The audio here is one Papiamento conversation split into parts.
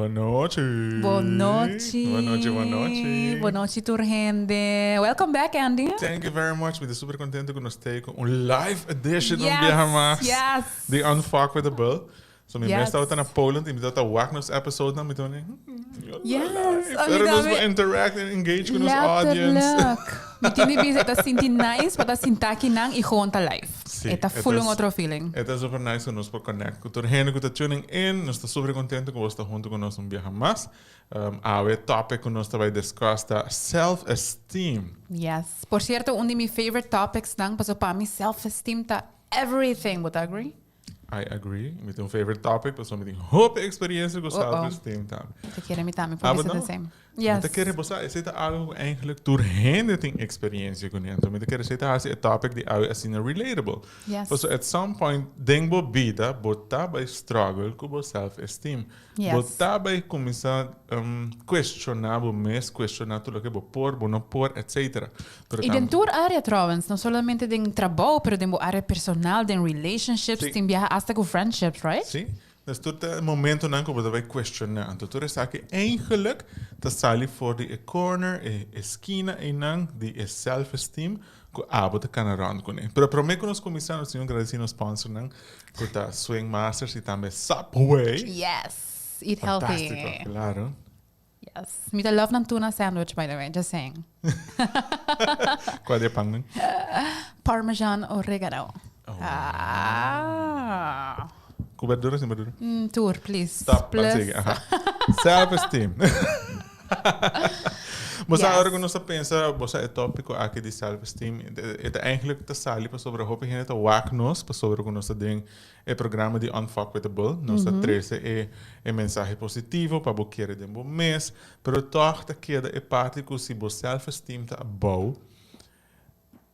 Bon nochi. Bon nochi. Bon nochi, bon nochi. Bon nochi tur hende. Welcome back, Andy. Thank you very much. Mi ta super contento cu nos ta cu un live edition un biaha mas. Yes. Di Unfuckwithable. So mi mes tabata na Poland y mi tabata wak nos episode nan mi tabata hmm, yes, Pero nos por interact and engage cu nos audience. Mi tin di bisa e ta sinti nice pa ta sinta aki nan y gewoon ta live. Sí, E ta full un otro feeling. E ta super nice cu nos por connect cu tur hende cu ta tuning in. Nos ta super contento cu bos ta hunto cu nos un biaha mas. Awe topic cu nos ta bay discuss ta self-esteem. Yes. Por cierto, un di mi favorite topics nan, pasobra pa mi self-esteem ta everything. Bo ta agree? I agree. Mi tin un favorite topic, pasobra mi tin hopi experiencia cu self-esteem tambe. Mi ta kere mi tambe por bisa the same. Yes. Mi ta kere, bo sa, esey ta algo cu eigenlijk tur hende tin experiencia cune. Anto mi ta kere esey ta haci e topic di awe asina relatable. Yes. Pasobra at some point den bo bida bo ta bay struggle cu bo self-esteem. Yes. Bo ta bay cuminsa cuestiona bo mes, cuestiona tur loke bo por, bo no por, etcetera. Pero Y den tur area trouwens, no solamente den trabou, pero den bo area personal, den relationships, Sí. tin biaha hasta cu friendships, right? Sí. Dus tur ta momentonan cu bo ta bay cuestiona. Anto tur esaki eigenlijk ta sali for di e corner, e eskina eynan di e self-esteem cu abo ta cana rond cune. Pero prome cu nos cuminsa nos tin un gradeci nos sponsornan cu ta Swing Masters y tambe Subway. Yes! Eat healthy. Fantastico, claro. Yes. Mi ta love nan tuna sandwich, by the way. Just saying. Cual di e pan nan? Parmesan oregano. Oh. Ah. Cu berdura o sin berdura? Tur, please. Stop, Plus. ban sigui. Aha. Self-esteem. Bo sa Yes. ora cu nos ta pensa, bo sa e topico aki di self-esteem, e ta eigenlijk ta sali pasobra hopi hende ta wak nos pasobra cu nos ta den e programa di Unfuckwithable. Nos ta trece e e mensahe positivo pa bo kere den bo mes, pero toch ta keda e parti cu si bo self-esteem ta abou,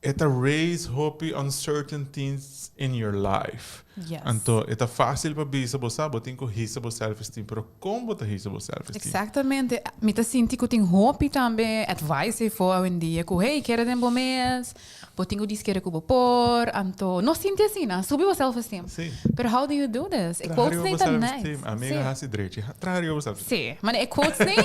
E ta raise hopi uncertainties in your life. Yes. Anto e ta facil pa bisa bo sa bo tin cu hisa bo self esteem, pero con bo ta hisa bo self esteem? Exactamente. Mi ta sinti cu tin hopi tambe advice eyfo awendia cu hey kere den bo mes, bo tin cu diskere cu bo por, anto no sinti asina, subi bo self esteem. Si. Pero how do you do this? E Traha quotes riba nei bo ta self nice. esteem. Amiga Si. haci drechi. Traha riba bo self esteem. Si, mane e quotes nei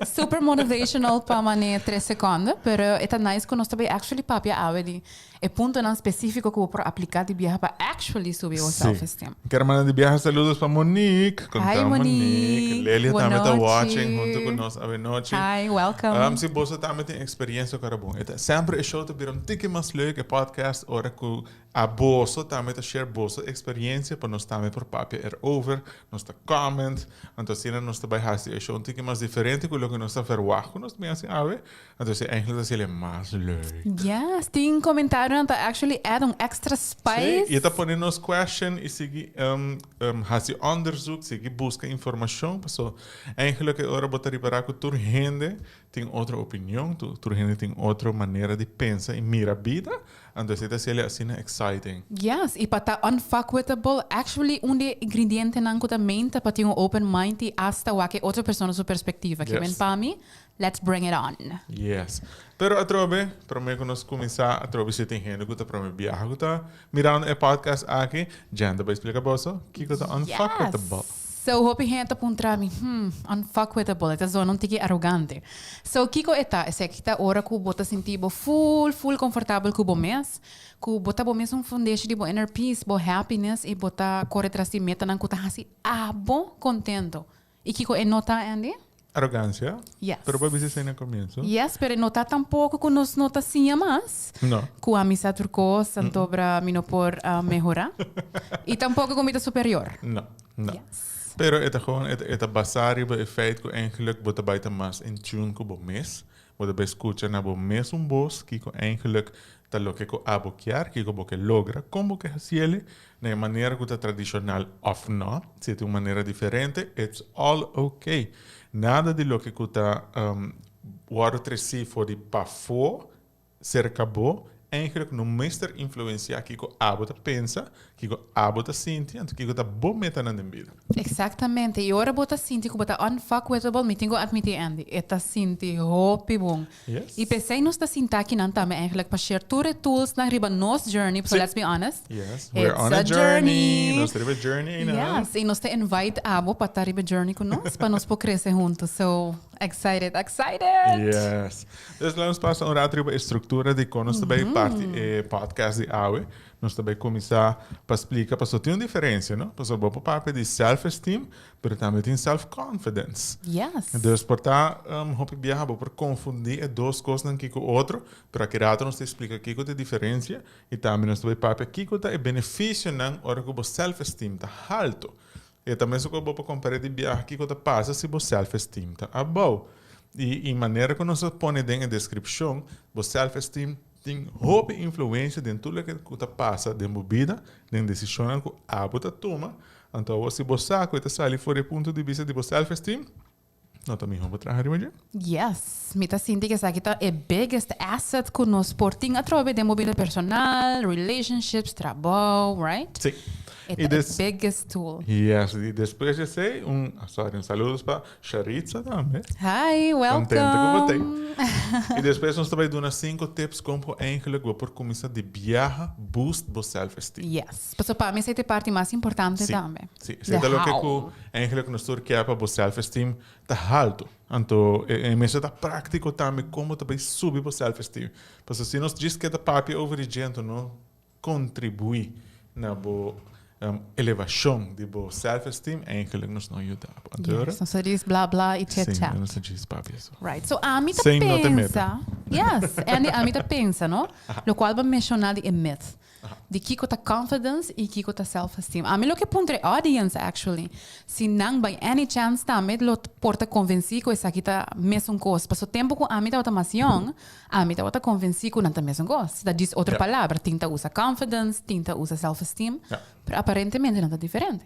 super motivational pa mane tres seconde, pero e ta nice cu nos ta bay actually papia awe di e puntonan specifico cu bo por aplica di biaha pa actually subi bo Si. self esteem. Kier manda di biaha saludos pa Monique. Con Hi ta Monique. Lelia Bon tambe ta nochi. watching hunto cu nos awe nochi. Hi, welcome. Si boso tambe tin experiencia cu Arabon. E ta semper e show ta bira un tiki mas leuk, e podcast, ora cu A boso tambe ta share boso experiencia pa nos tambe por papia erover, nos ta comment, anto asina nos ta bay haci e show un tiki mas diferente cu loke nos ta verwacht cu nos ta bin haci awe, anto esey eigenlijk ta haciel e mas leuk. Yes, tin comentarionan ta actually add un extra spice. Sí, y e ta pone nos question y sigui haci onderzoek, sigui busca informacion, paso eigenlijk e ora bo ta ripara cu tur hende tin otro opinion, tur hende tin otro manera di pensa y mira bida, anto esei ta haciel asina exciting. Yes, y pa ta unfuckwithable, actually un di e ingredientenan cu ta main ta pa tin un open mind y hasta wak e otro persona su perspectiva. Ke men pa mi, let's bring it on. Yes. Pero atrobe, prome cu nos cuminsa, atrobe si tin hende cu ta prome biaha cu ta mirando e podcast aki, Jen ta bay splica boso kico ta unfuckwithable. Yes. So hopi hende ta puntra mi, hmm, unfuckwithable, e ta zona un tiki arogante. So kiko e ta? Esaki ta ora ku bo ta sinti bo full, full komfortabel ku bo mes, ku bo ta bo mes un fundeshi di bo inner peace, bo happiness i bo ta kore tras di metanan ku ta hasi abo kontento. I kiko e no ta, Andy? Arogancia? Yes. Pero bo a bisa esei na comienzo. Yes, pero e no ta tampoco cu nos no ta siña mas. No. Cu ami sa tur cos, antobra mi no por mehora. Y tampoco cu mi ta superior. No, no. Yes. Pero e ta gewoon, e ta basa riba e feit cu eigenlijk bo ta bay ta mas in tune cu bo mes. Bo ta bay scucha na bo mesun bos kico eigenlijk ta loke cu abo kier, kico bo ke logra, con bo ke haciele, Na e manera ku ta tradishonal òf nò, si e tin un manera diferente, it's all ok. Nada di loke ku ta wòrdu tresí for di pafó serka bo, eigenlijk no mester influencia kico abo ta pensa, kico abo ta sinti, anto kico ta bo metanan den bida. Exactamente, y ora bo ta sinti cu bo ta unfuckwithable, mi tin cu admiti Andy, e ta sinti hopi bon. Yes. Y p'esey nos ta sinta akinan tambe eigenlijk pa share tur e toolsnan riba nos journey, so let's be honest, Yes, we're it's on a a journey. journey. Nos ta riba e journey einan. Yes, y nos ta invite abo pa ta riba e journey cu nos, pa nos por crece hunto. So, excited, excited! Yes. Dus laat nos pasa un rato riba e structura di con nos ta bay parti e podcast di awe. Nos ta bay cuminsa pa splica, pasobra tin un diferencia, no? Pasobra bo por papia di self-esteem, pero tambe tin self-confidence. Yes. Dus por ta hopi biaha bo por confundi e dos cosnan aki cu otro, pero aki rato nos ta splica kico ta e diferencia y tambe nos ta bay papia kico ta e beneficionan ora cu bo self-esteem ta halto. E ta mesun ku bo por kompar'é di biaha kiko ta pasa si bo self-esteem ta abou. I i manera ku nos a pone den e deskripshon, bo self-esteem tin hopi influensia den tur loke ku ta pasa den bo bida, den desishonnan ku abo ta tuma. Anto awor si bo sa ku e ta sali for di e punto di bista di bo self-esteem, No ta mihó bo traha riba dje? Yes, mi ta sinti ku esaki ta e biggest asset ku nos por tin atrobe den bo bida personal, relationships, trabou, right? Sí. E ta e biggest tool. Yes, i despues di esei, un, sorry, un saludos pa Sharitza tambe. Hi, welcome! Contento ku bo t'ei. I despues nos ta bai duna sinku tips kon bo eigenlijk bo por kuminsá di biaha boost bo self-esteem. Yes, pasobra pa mi esei ta e parti mas importante tambe. Sí, esei ta loke ku Eigenlijk nos tur kier pa bo self-esteem ta halto. Anto e mester ta práctico tambe kon bo ta bay subi bo self-esteem. Pasobra si nos djis keda papia over di dje anto no contribui na bo elevacion di bo self-esteem eigenlijk nos no yuda bo. Anto Yes, nos a djis bla bla y chet chat. Sí, nos a djis papia so. Right, so ami ta pensa. Same no ta meta. Yes, Andy ami ta pensa no, locual bo a menciona di e myth. Di kiko ta confidence y kiko ta self esteem. Ami lo ke puntra e audience actually, si nan by any chance tambe lo por ta convenci cu esaki ta mesun cos. Paso tempo cu ami tabata mas young, ami tabata convenci cu nan ta mesun cos. Ta djis otro palabra, tin ta usa confidence, tin ta usa self esteem, pero aparentemente nan ta diferente.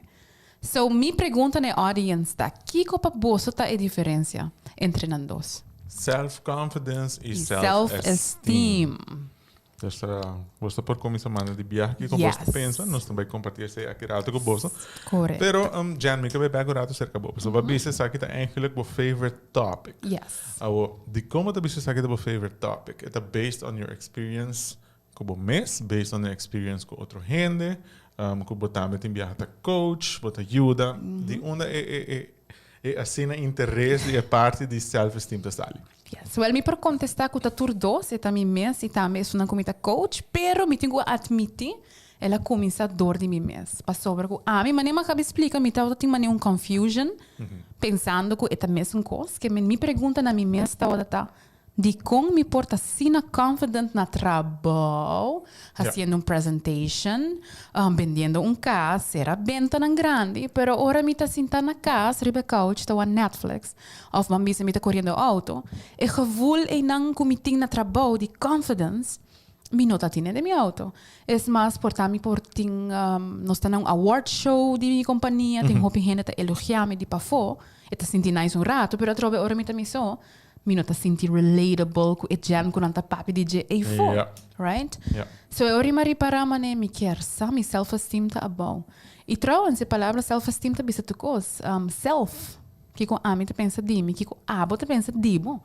So mi pregunta na e audience ta, kiko pa boso ta e diferencia entre nan dos? Self confidence y Y self self esteem. Dus boso ta por cuminsa manda di biaha kico yes. boso ta pensa. Nos ta bay comparti esey aki rato cu boso. Correcto. Pero Jen, mi ke bay bek un rato cerca bo. Pasobra bo a bisa esaki ta eigenlijk bo favorite topic. Yes. Awo, dicon bo ta bisa esaki ta bo favorite topic? E ta based on your experience cu bo mes, based on your experience cu otro hende, cu bo tambe tin biaha ta coach, bo ta yuda. Di unda e e e e asina interes di e parti di self-esteem ta sali? Yes, well mi por contesta cu ta tur dos, e ta mi mes y tambe esunnan cu mi ta coach, pero mi tin cu admiti el a cuminsa door di mi mes, pasobra cu ami manera mi a caba di splica mi tabata tin manera un confusion pensando cu e ta mesun cos, ke mi pregunta na mi mes tabata ta Dikon mi por ta asina confident na trabou, haciendo un presentation, bendiendo un cas, sera bentanan grandi, pero ora mi ta sinta na cas riba e couch ta wak Netflix of ban bisa mi ta coriendo auto, e gevoel eynan cu mi tin na trabou di confidence mi no ta tine den mi auto. Es mas, por ta mi por tin, nos ta na un award show di mi compania, tin hopi hende ta elogia mi di pafó, e ta sinti nice un rato, pero atrobe ora mi ta mi so, Mi no ta sinti relatable ku e jam ku nan ta papia di dje eifo. Right? So e ora mi a ripará manera mi kier sa mi self esteem ta abou. I trouwens e palabra self esteem ta bisa tur kos. Self, kiko ami ta pensa di mi, kiko abo ta pensa di bo.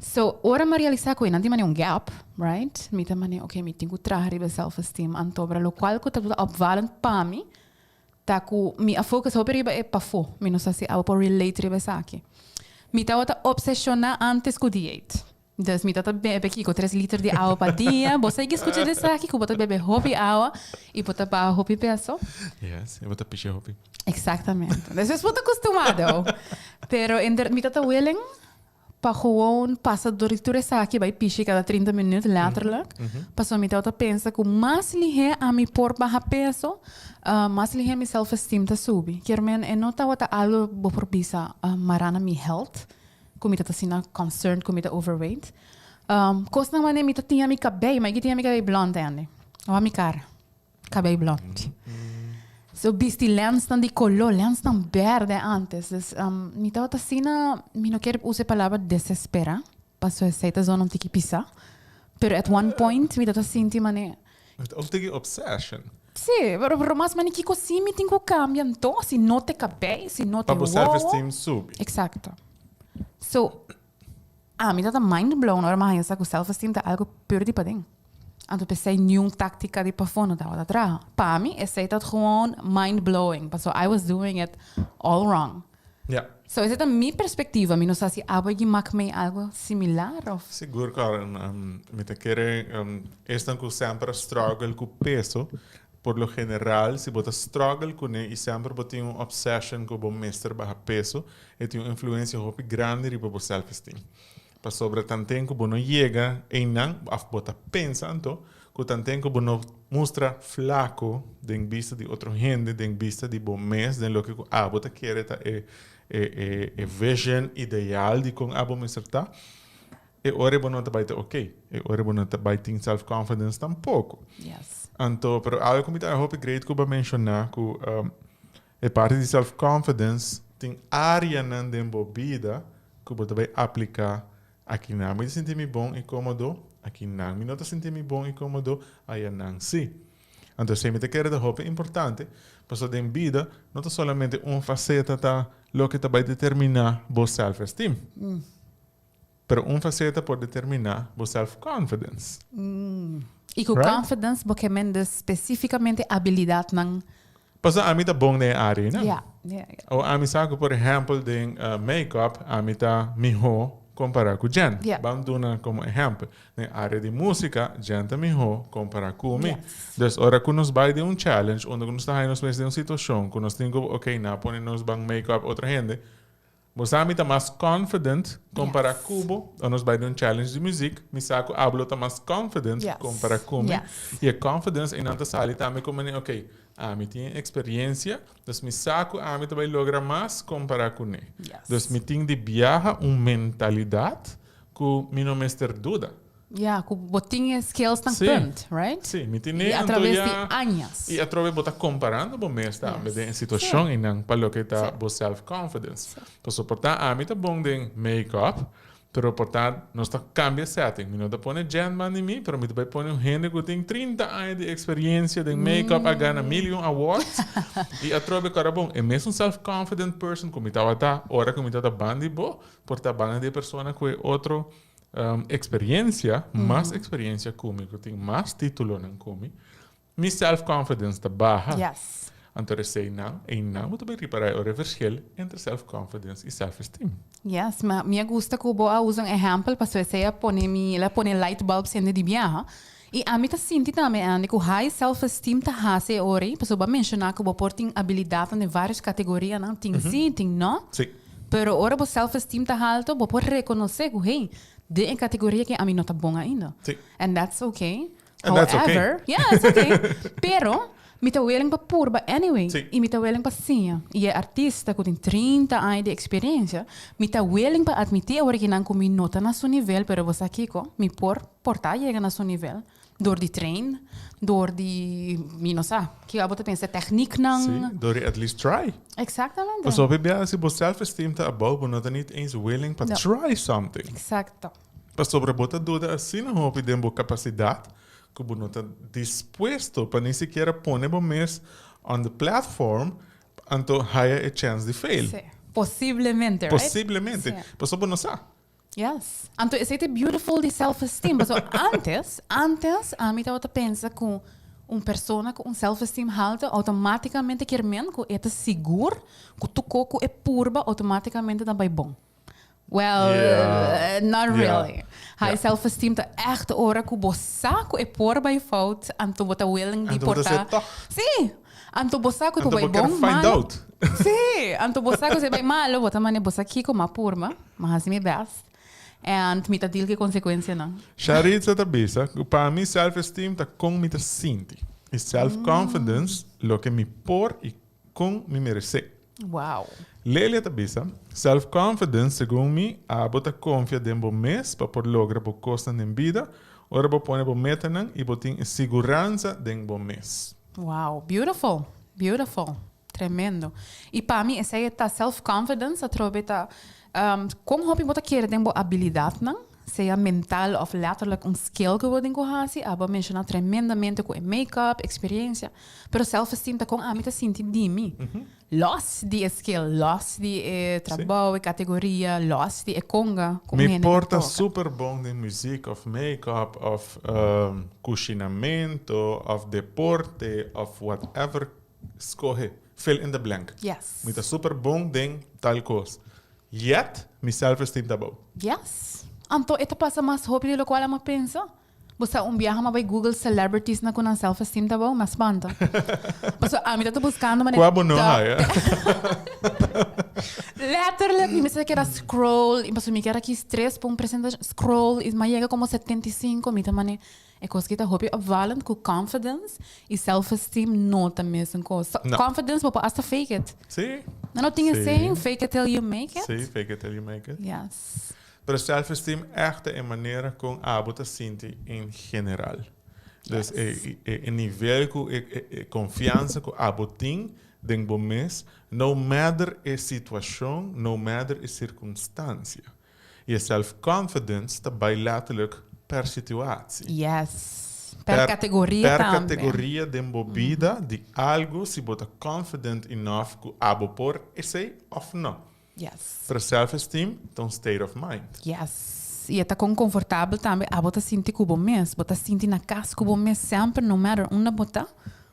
So ora mi a realisá ku einan tin manera un gap, right? Mi ta manera ok mi tin ku traha riba e self esteem antobra lokual ku ta opvallend pa mi Ta ku mi a focus hopi riba e pafó. Mi no sa si abo por relate riba esaki. Mi tabata obseshoná antes ku dieet. Dus mi tabata bebe kiko, tres liter di awa pa dia. Bo sa ki skucha di esaki ku bo ta bebe hopi awa i bo ta baha hopi peso? Yes, i bo ta pisha hopi. Exactamente. Despues bo ta kustumá dou. Pero mi tabata willing Pa gewoon pasa dor di tur esaki bai pishi kada 30 minuut letterlijk. Pasobra mi tabata pensa ku mas lihé ami por baha peso, mas lihé mi self esteem ta subi. Kier men e no tabata algo bo por bisa mará na mi health, ku mi ta asina concerned ku mi ta overweight. Kosnan manera mi ta tinha mi kabei, mi a tinha mi kabei blond Andy. Wak mi kara. Cabei blond. So bisti lensnan di color, lensnan berde antes. Dus mi tabata asina, mi no kier usa e palabra desespera, pasobra esei ta zona un tiki pisa. Pero at one point mi ta sinti mane. Of tiki obsession. Sí, pero pero mas mane kiko si mi tin ku kambia anto si no te kabei, si no te Pa bo wowo. self-esteem subi. Exacto. So, ami ta ta mind blown ora mi a haña sa ku self-esteem ta algo pur di paden. Anto p'esei niun táktika di pafó no tabata traha. Pa mi esei ta gewoon mind blowing, pasobra I was doing it all wrong. Ja. So esei ta mi perspectiva, mi no sa si abo a mak mee algo similar of. Sigur Karen, mi ta kere esnan ku semper a struggle ku peso, por lo general si bo ta struggle kuné i semper bo tin un obsession ku bo mester baha peso, e tin un influencia hopi grandi riba bo self esteem. Pasobra tanten ku bo no yega einan, òf bo ta pensa anto, ku tanten ku bo no mustra flaku den bista di otro hende, den bista di bo mes, den loke ku abo ta kere ta e e e vision ideal di kon abo mester ta, e ora bo no ta bai ta oké. E ora bo no ta bai tin self confidence tampoko. Anto, pero algu ku mi ta hopi great ku bo a menshoná ku E parti di self confidence tin areanan den bo bida ku bo ta bai apliká, akinan mi ta sinti mi bon i kómodo, akinan mi no ta sinti mi bon i kómodo, ayanan sí. Anto esei mi ta kere ta hopi importante, pasobra den bida no ta solamente un faseta ta loke ta bai determiná bo self esteem. Pero un faceta por determina bo self confidence. Y cu confidence bo ke men dus specificamente abilidadnan. Pasobra ami ta bon den e area einan. Ja, ja, ja. O ami sa cu por ehempel den make-up ami ta miho compara cu Jen. Ja. Ban duna como ehempel. Den area di musica Jen ta miho compara cu mi. Yes. Dus ora cu nos bay den un challenge unda cu nos ta haya nos mes den un situacion cu nos tin cu ok na pone nos ban make-up otro hende. Bo sa mi ta mas confident compara cu bo, o nos bai den un challenge di muziek, mi sa cu abo lo ta mas confident compara cu mi. Y e confidence eynan ta sali tambe como ne, ok, ami tin e experiencia, dus mi sa cu ami ta bai logra mas compara cu ne. Dus mi tin di biaha un mentalidad cu mi no mester duda. Ya, ku bo tin e skills nan punt, right? Sí, mi tin e, anto ya. I atraves di añas. I atrobe bo ta komparando bo mes tambe den e situashon einan pa loke ta bo self confidence. Pasobra por ta ami ta bon den make up, pero por ta nos ta kambia setting. Mi no ta pone Jen banda di mi, pero mi ta bai pone un hende ku tin 30 aña di eksperiencia den make up, a gana mil i un awards. I atrobe kòrda bon, e mesun self confident person ku mi tabata ora ku mi tabata banda di bo, por ta banda di e persona ku e otro Experiencia, mas experiencia cu mi, cu tin mas titulonan cu mi, mi self confidence ta baha. Yes. Anto eseinan, einan bo ta bay ripara e ora e verschil entre self confidence y self esteem. Yes, ma mi a gusta cu bo a usa un ehempel pasobra esei a pone mi, el a pone light bulb sende di biaha. Y ami ta sinti tambe, Andy, cu high self esteem ta haci e ora ei, pasobra bo a menciona cu bo por tin abilidadnan den varios categorianan, tin si, tin no. Sí. Pero ora bo self esteem ta halto, bo por reconoce cu, hey, den e categoria aki ami no ta bon ainda. Sí. And that's okay. And that's okay. However, yeah, it's okay. Pero mi ta willing pa purba anyway. Sí. Y mi ta willing pa siña. Y e artista cu tin 30 aña di experiencia, mi ta willing pa admiti awor kinan cu mi no ta na su nivel, pero bo sa kico? Mi por por ta yega na su nivel. Door di train, door di, mi no sa, kico abo ta pensa, technieknan. Sí, door di at least try. Exactamente. Pasobra hopi biaha si bo self esteem ta abou, bo no ta niet eens willing pa No. try something. Exacto. Pasobra bo ta duda asina hopi den bo capacidad cu bo no ta dispuesto pa ni sikiera pone bo mes on the platform anto haya e chance di fail. Sí. Posiblemente, right? Posiblemente. Sí. Pasobra bo no sa. Yes. Anto esei ta beautiful di self esteem. Pasobra antes, antes ami tabata pensa cu un persona cu un self esteem halto automaticamente kier men cu e ta sigur cu tur co cu e purba automaticamente ta bay bon. Well, Yeah. not Yeah. really. High Yeah. self esteem ta echt ora cu bo sa cu e por bay fout, anto bo ta willing di Anto bo por ta ta. sey toch. Sí! Anto bo sa cu e por Anto bay bo kier bon, find malo. out. Sí! Anto bo sa cu si e bay malo, bo ta mane bo sa kico, m'a purba, m'a haci mi best. And mi ta deal cu e consecuencianan. Sharitza ta bisa cu pa mi self esteem ta con mi ta sinti y self confidence loke mi por y con mi merece. Wow. Lelia ta bisa, Self confidence, segun mi, abo ta confia den bo mes pa por logra bo cosnan den bida, ora bo pone bo metanan y bo tin e siguransa den bo mes. Wow, beautiful, beautiful. Tremendo. Y pa mi esey ta self confidence atrobe ta con hopi bo ta kere den bo abilidadnan. Sea mental of letterlijk un skill ku bo tin ku hasi. Abo a menshoná tremendamente ku e make-up, eksperensia. Pero self-esteem ta kon ami ta sinti di mi. Los di e skill, los di e trabou, e kategoria, los di e konga ku un Mi hende por ta ta toka. super bon den muziek of make-up of kushinamento of deporte of whatever skohe, fill in the blank. Yes. Mi ta super bon den tal kos. Yet, mi self-esteem ta bou. Yes. Anto e ta pasa mas hopi di lokual amo pensa. Bo sa un biaha m'a bai Google celebrities na ku nan self-esteem ta bou, m'a spanta. Pasobra ami ta ta buskando manera Kua bo no haya? Letterlijk, mi mester keda scroll, i pasobra mi kier a kies tres pa un presentashon, scroll, i m'a yega komo 75, mi ta mane, e kos ki ta hopi opvallend ku confidence i self-esteem no ta mesun kos. No. Confidence bo por hasta fake it. Sí. Nan no tin e Sí. saying, fake it till you make it? Sí, fake it till you make it. Yes. Pero self-esteem ègt ta e manera kon abo ta sinti en general. Dus e e nivel ku e e konfiansa ku abo tin den bo mes, no matter e situashon, no matter e sirkunstansia. I e self-confidence ta bai letterlijk per situatie. Yes. Per kategoria Per tambe. kategoria den bo bida di algu si bo ta confident enough ku abo por esei òf no. Yes. Pero self-esteem ta un state of mind. Yes. I e ta kon konfortabel tambe abo ta sinti ku bo mes. Bo ta sinti na kas ku bo mes semper no matter unda bo ta.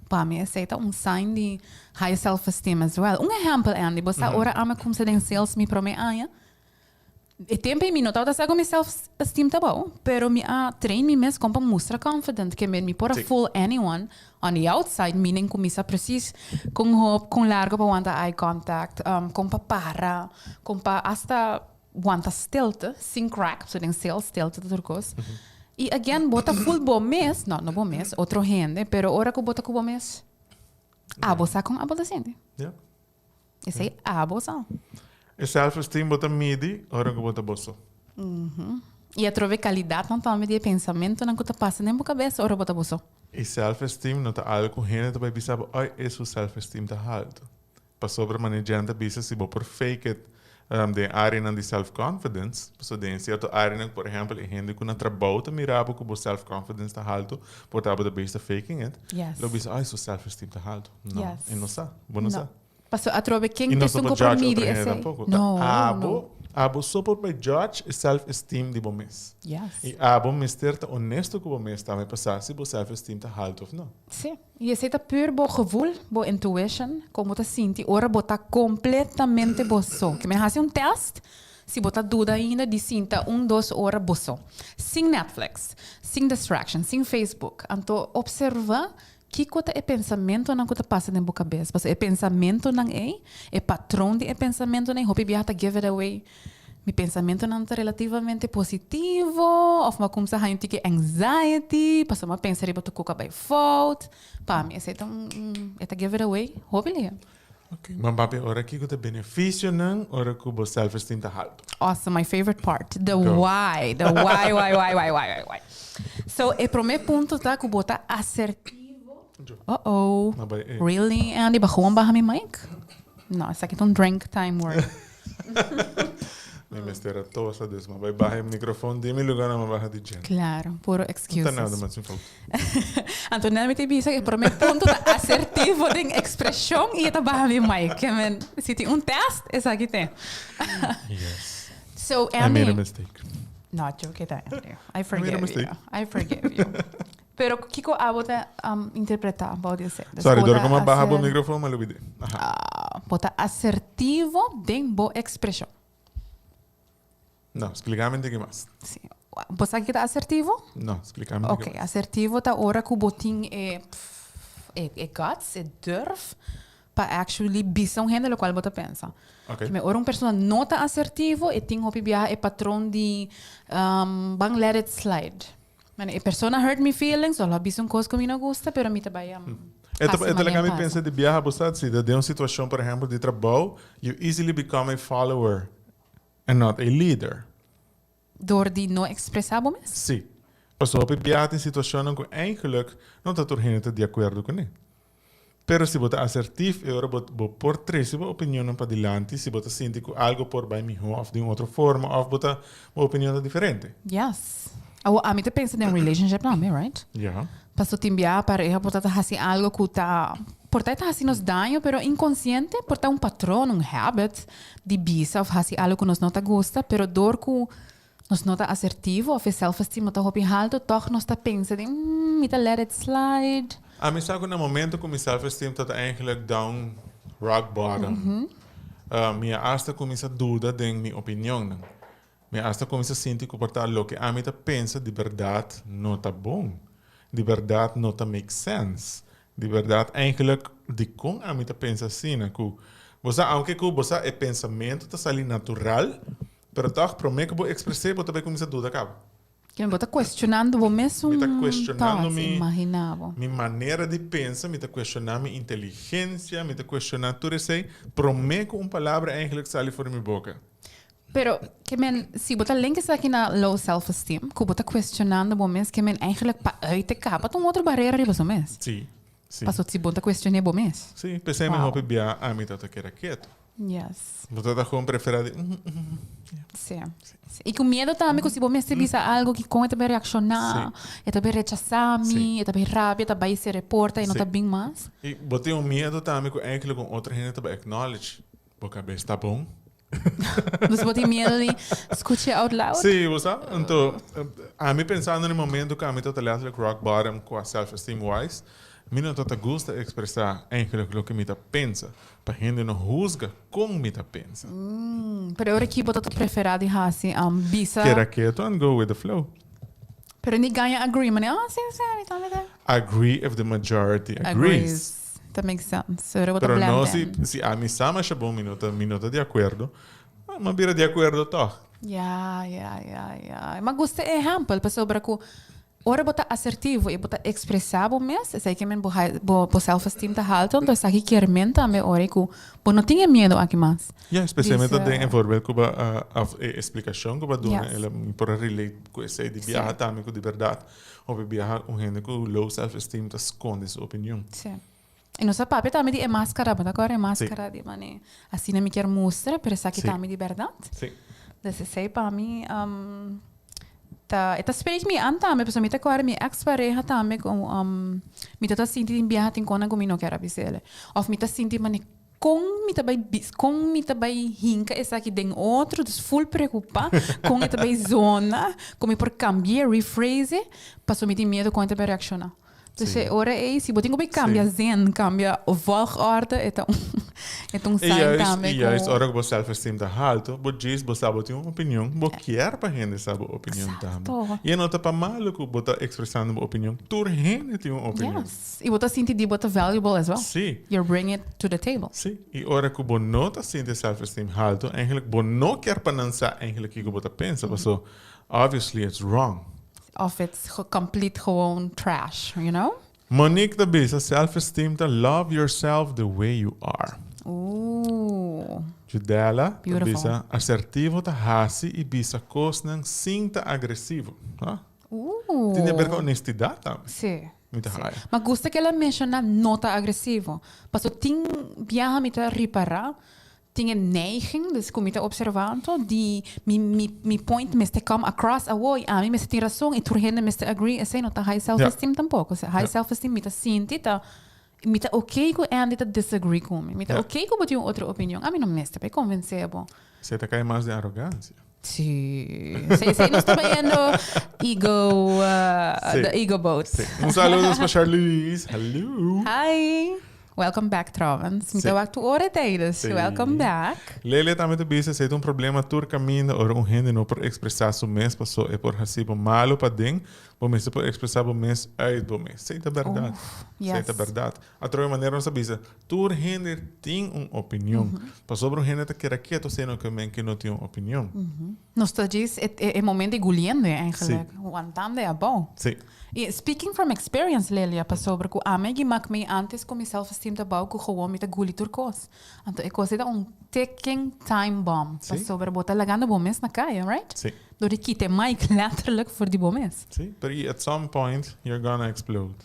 Pa mi esei ta un sign di high self-esteem as well. Un ehèmpel Andy, bo sa ora ami a kumsa den sales mi promé aña, e tempu ei mi no tabata sa ku mi self-esteem ta abou, pero mi a train mi mes kon pa mustra confident ke mi por a fool anyone On the outside, meaning ku mi sa precies kon hop, kon largo pa wanta eye contact, kon pa para, kon pa hasta wanta stilte sin crack, pasobra den sales stilte ta tur kos. I again, bo ta full bo mes, no, no bo mes, otro hende, pero ora ku bo ta ku bo mes, abo sa kon abo ta sinti. Esei abo sa. E self-esteem bo ta midi ora ku bo ta bo so. I atrobe kalidatnan tambe di e pensamentunan ku ta pasa den bo kabes ora bo ta bo so. E self-esteem no ta algu ku hende ta bai bisa bo, ai, e su self-esteem ta haltu. Pasobra manera Jen ta bisa, si bo por fake it den areanan di self-confidence, pasobra den sierto areanan, por ehempel, e hende ku na trabou ta mira bo ku bo self-confidence ta haltu, por ta bo ta bezig ta faking it, lo bisa, ai, su self-esteem ta haltu. No, e no sa. Bo no sa. Paso atrobe ken I ta no so esun por ku por judge midi otro hende esei? tampoco. No, Ta no. abo, abo so por bay judge e self-esteem di bo mes. Yes. I abo mester ta honesto ku bo mes tambe pa sa si bo self-esteem ta haltu of no. Sí. I esei ta pur bo gevoel, bo intuition, kon bo ta sinti ora bo ta completamente bo so. Ke men hasi un test, si bo ta duda ainda di sinta un dos ora bo so. Sin Netflix, sin distraction, sin Facebook. Anto observa Kiko ta e pensamentonan ku ta pasa den bo kabes? Pasobra e pensamentonan ei, e patron di e pensamentonan ei, hopi biaha ta give it away. Mi pensamentonan ta relativamente positivo òf mi a kumsa haña un tiki anxiety pasobra mi a pensa riba tur ku a bai fout. Pa mi esei ta un, e ta give it away hopi lihe. Ok, ma papia ora kiko ta beneficionan ora ku bo self-esteem ta halto? Awesome, my favorite part, the Go. why, the why, why, why, why, why, why, why. So, e prome punto ta ku bo ta asertivo. Uh-oh. Ma bai, eh. Really, Andy? Ba gewoon baha mi mic? No, esaki ta un drink time word. Mi mester a tosa, dus ma bai baha e microfoon di mi lugar na ma baha di Jen. Claro, puro No ta excuses. nada mas sin fout. Anto nel mi ta bisa e prome punto ta asertivo den expresion y e ta baha mi mic. Ke men, si tin un test, esaki te. Yes. So, I made a Andy. mistake. No, joke ta, Andy. I I made a forgive you. mistake. I forgive you. Pero kiko abo ta um, interpreta bou di esei? Dus Sorry, bo door ta ku mi baha bo aser- microfoon, ma lubidé. Aha. Ah, bo ta asertivo den bo expresion. No, splikami un tiki mas. Sí. Bo sa kiko ta asertivo? No, splikami un tiki Ok, mas. asertivo ta ora ku bo tin e, e, e guts, e durf, pa actually bisa un hende lokual bo ta pensa. Ok. Me ora un persona no ta asertivo, e tin hopi biaha e patron di um, ban let it slide. Mane, e persona hurt mi feelings, o lo a bisa un kos ku mi no gusta, pero mi ta bai um, E ta, hasi e ta manera laga mi pasa. pensa di biaha bo sa, si ta den un situashon, por ehempel, di trabou, you easily become a follower and not a leader. Door di no expresa bo mes? Sí. Pasobra hopi biaha tin situacionnan cu eigenlijk no ta tur hende ta di acuerdo cune. Pero si bo ta asertief, e ora bo bo por trece bo opinionnan padilanti si bo ta sinti cu algo por bay miho of di un otro forma of bo ta bo opinion ta diferente. Yes. Awor ami ta pensa den relationship tambe, right? Ja. Paso tin bia pareha por ta ta haci algo cu ta por ta e ta haci nos daño pero inconciente, por ta un patron, un habit di bisa of haci algo cu nos no ta gusta, pero door cu nos no ta asertivo of e self-esteem no ta hopi halto, tog nos ta pensa di, mm, mi ta let it slide. Ami sa cu na momento cu mi self-esteem ta ta eigenlijk down rock bottom, mi a hasta cuminsa duda den mi opinionnan. Mi a hasta cuminsa sinti cu por ta loke ami ta pensa di berdad no ta bon, di berdad no ta make sense, di berdad eigenlijk dicon ami ta pensa asina cu bo sa aunke cu bo sa e pensamento ta sali natural, Pero tòg, promé ku bo ekspres'é, bo ta bai kuminsá duda kaba. Kimen bo ta kuestionando bo mesun Mi ta kuestionando thoughts, mi, imaginá bo. mi manera di pensa, mi ta kuestioná mi inteligensia, mi ta kuestioná tur esei promé ku un palabra eigenlijk sali for di mi boka. Pero, kimen, si bo ta link esaki na low self esteem, ku bo ta kuestionando bo mes, kimen eigenlijk pa uit te kaba ta un otro barera riba su mes. Sí, sí. Pasobra si bo ta kuestion'é bo mes. Sí, p'esei mi Wow. hopi bia ami ta ta keda ketu. Yes. Bo ta ta gewoon prefera di mm, mm, Sí. Sí. Y cu miedo tambe cu si bo mester bisa algo ki con e ta bay reacciona, e ta bay rechasa mi, Sí. e ta bay rabia, e ta bay cera e porta y no Sí. ta bin mas. Y bo tin un miedo tambe cu eigenlijk un otro hende ta bay acknowledge bo cabes ta bon. Dus bo tin miedo di scucha out loud? Sí, bo sa. Anto, ami pensando na e momento cu ami ta ta letterlijk rock bottom qua self-esteem wise, mi no ta ta gusta expresa eigenlijk loke mi ta pensa. Pa hende no husga kon mi ta pensa. Pero ora ki bo ta ta prefera di hasi bisa. Keda keto and go with the flow. Pero ni gaña agree mane oh si si mi ta mi ta. Agree if the majority agrees. Agrees. That makes sense. Ora bo ta Pero blend no in. si si ami sa masha bon mi no ta mi no ta di akuerdo, mi a bira di akuerdo tog. Ya ya ya ya. Mi a gusta e ehempel pasobra ku Ora bo ta asertivo i bo ta ekspresá bo mes, esei ke men bo bo bo self-esteem ta haltu, anto esaki kier men tambe ora ku bo no tin e miedu aki mas. Ya, espesialmente Bisa. den e voorbeeld ku bo a òf e esplikashon ku bo a duna, Yes. el a mi por a relate ku esei di biaha tambe ku di bèrdat hopi biaha un hende ku low self-esteem ta skonde su opinion. Sí. I nos a papia tambe di e maskara, bo ta kòrda e maskara di mane asina mi kier mustra, pero esaki Sí. ta mi di bèrdat. Sí. Dus esei pa mi ta e ta spreek mi an tambe, pasobra mi ta kòrda mi eks pareha tambe ku mi ta ta sinti tin biaha tin konan ku mi no kier a bis'el. Òf mi ta sinti mane kon mi ta bai bis kon mi ta bai hinka esaki den otro, dus ful preokupá kon e ta bai zona, kon mi por kambi'é, rephrase e, pasobra mi tin miedu kon e ta bai reakshoná. Dus e ora ei, si bo tin ku bai kambia zin, kambia volgorde, e ta un, e ta un I sign juist, tambe i ku. juist ora ku bo self-esteem ta haltu, bo djis bo sa bo tin un opinion, bo kier pa hende sa bo opinion tambe. Exacto. I e no ta pa malu ku bo ta ekspresando bo opinion, tur hende tin un opinion. Yes. I bo ta sinti di bo ta valuable as well. Sí. You're bring it to the table. Sí. I ora ku bo no ta sinti e self-esteem haltu, eigenlijk bo no kier pa nan sa eigenlijk kiko bo ta pensa, paso obviously it's wrong. Of it's complete gewoon trash, you know? Monique ta bisa, Self-esteem ta love yourself the way you are. Ooh. Judela ta Beautiful. bisa, Asertivo ta hasi i bisa kosnan sin ta agresivo. Ah. Ooh. Tin di aber ku honestidad tambe. Sí. Mi ta Sí. haya. Ma gusta ku el a menshoná no ta agresivo. Paso tin biaha mi ta ripará Tin e neiging, dus ku mi ta observá anto, di mi mi mi point mester come across awo i ami mester tin rason i tur hende mester agree, esei no ta high self esteem tampoko. High self esteem mi ta sinti ta mi ta oké ku Andy ta disagree ku mi, mi ta oké ku bo tin un otro opinion, ami no mester pa e konvensé bo. Esei ta kai mas den arogansia. Sí, esei esei nos ta bayendo ego, the ego boat. Sí. Un saludos pa Charlize. Hallo. Hi. Welcome back trouwens. Mi ta wak tur ora tei, dus welcome back. Lele tambe ta bisa esei ta un problema tur kaminda ora un hende no por ekspresá su mes paso e por hasi bo malu paden, bo mester por ekspresá bo mes uit bo mes. Esei ta bèrdat. Esei ta bèrdat. Atrobe manera nos ta bisa, tur hende tin un opinion. Pasobra un hende ta keda keto sino ke men ke no tin un opinion. Nos ta djis e e moment di guliendo eigenlijk. Wantando abou. Sí. I speaking from experience, Lelia, pasobra ku ami a gimak mi antes ku mi self esteem ta bou ku gewoon mi ta guli tur kos. Anto e kos ei ta un ticking time bomb. Sí. Pasobra bo ta lagando bo mes na kaya, right? Sí. Dor di kita e mic letterlijk for di bo mes. Sí, pero i at some point you're gonna explode.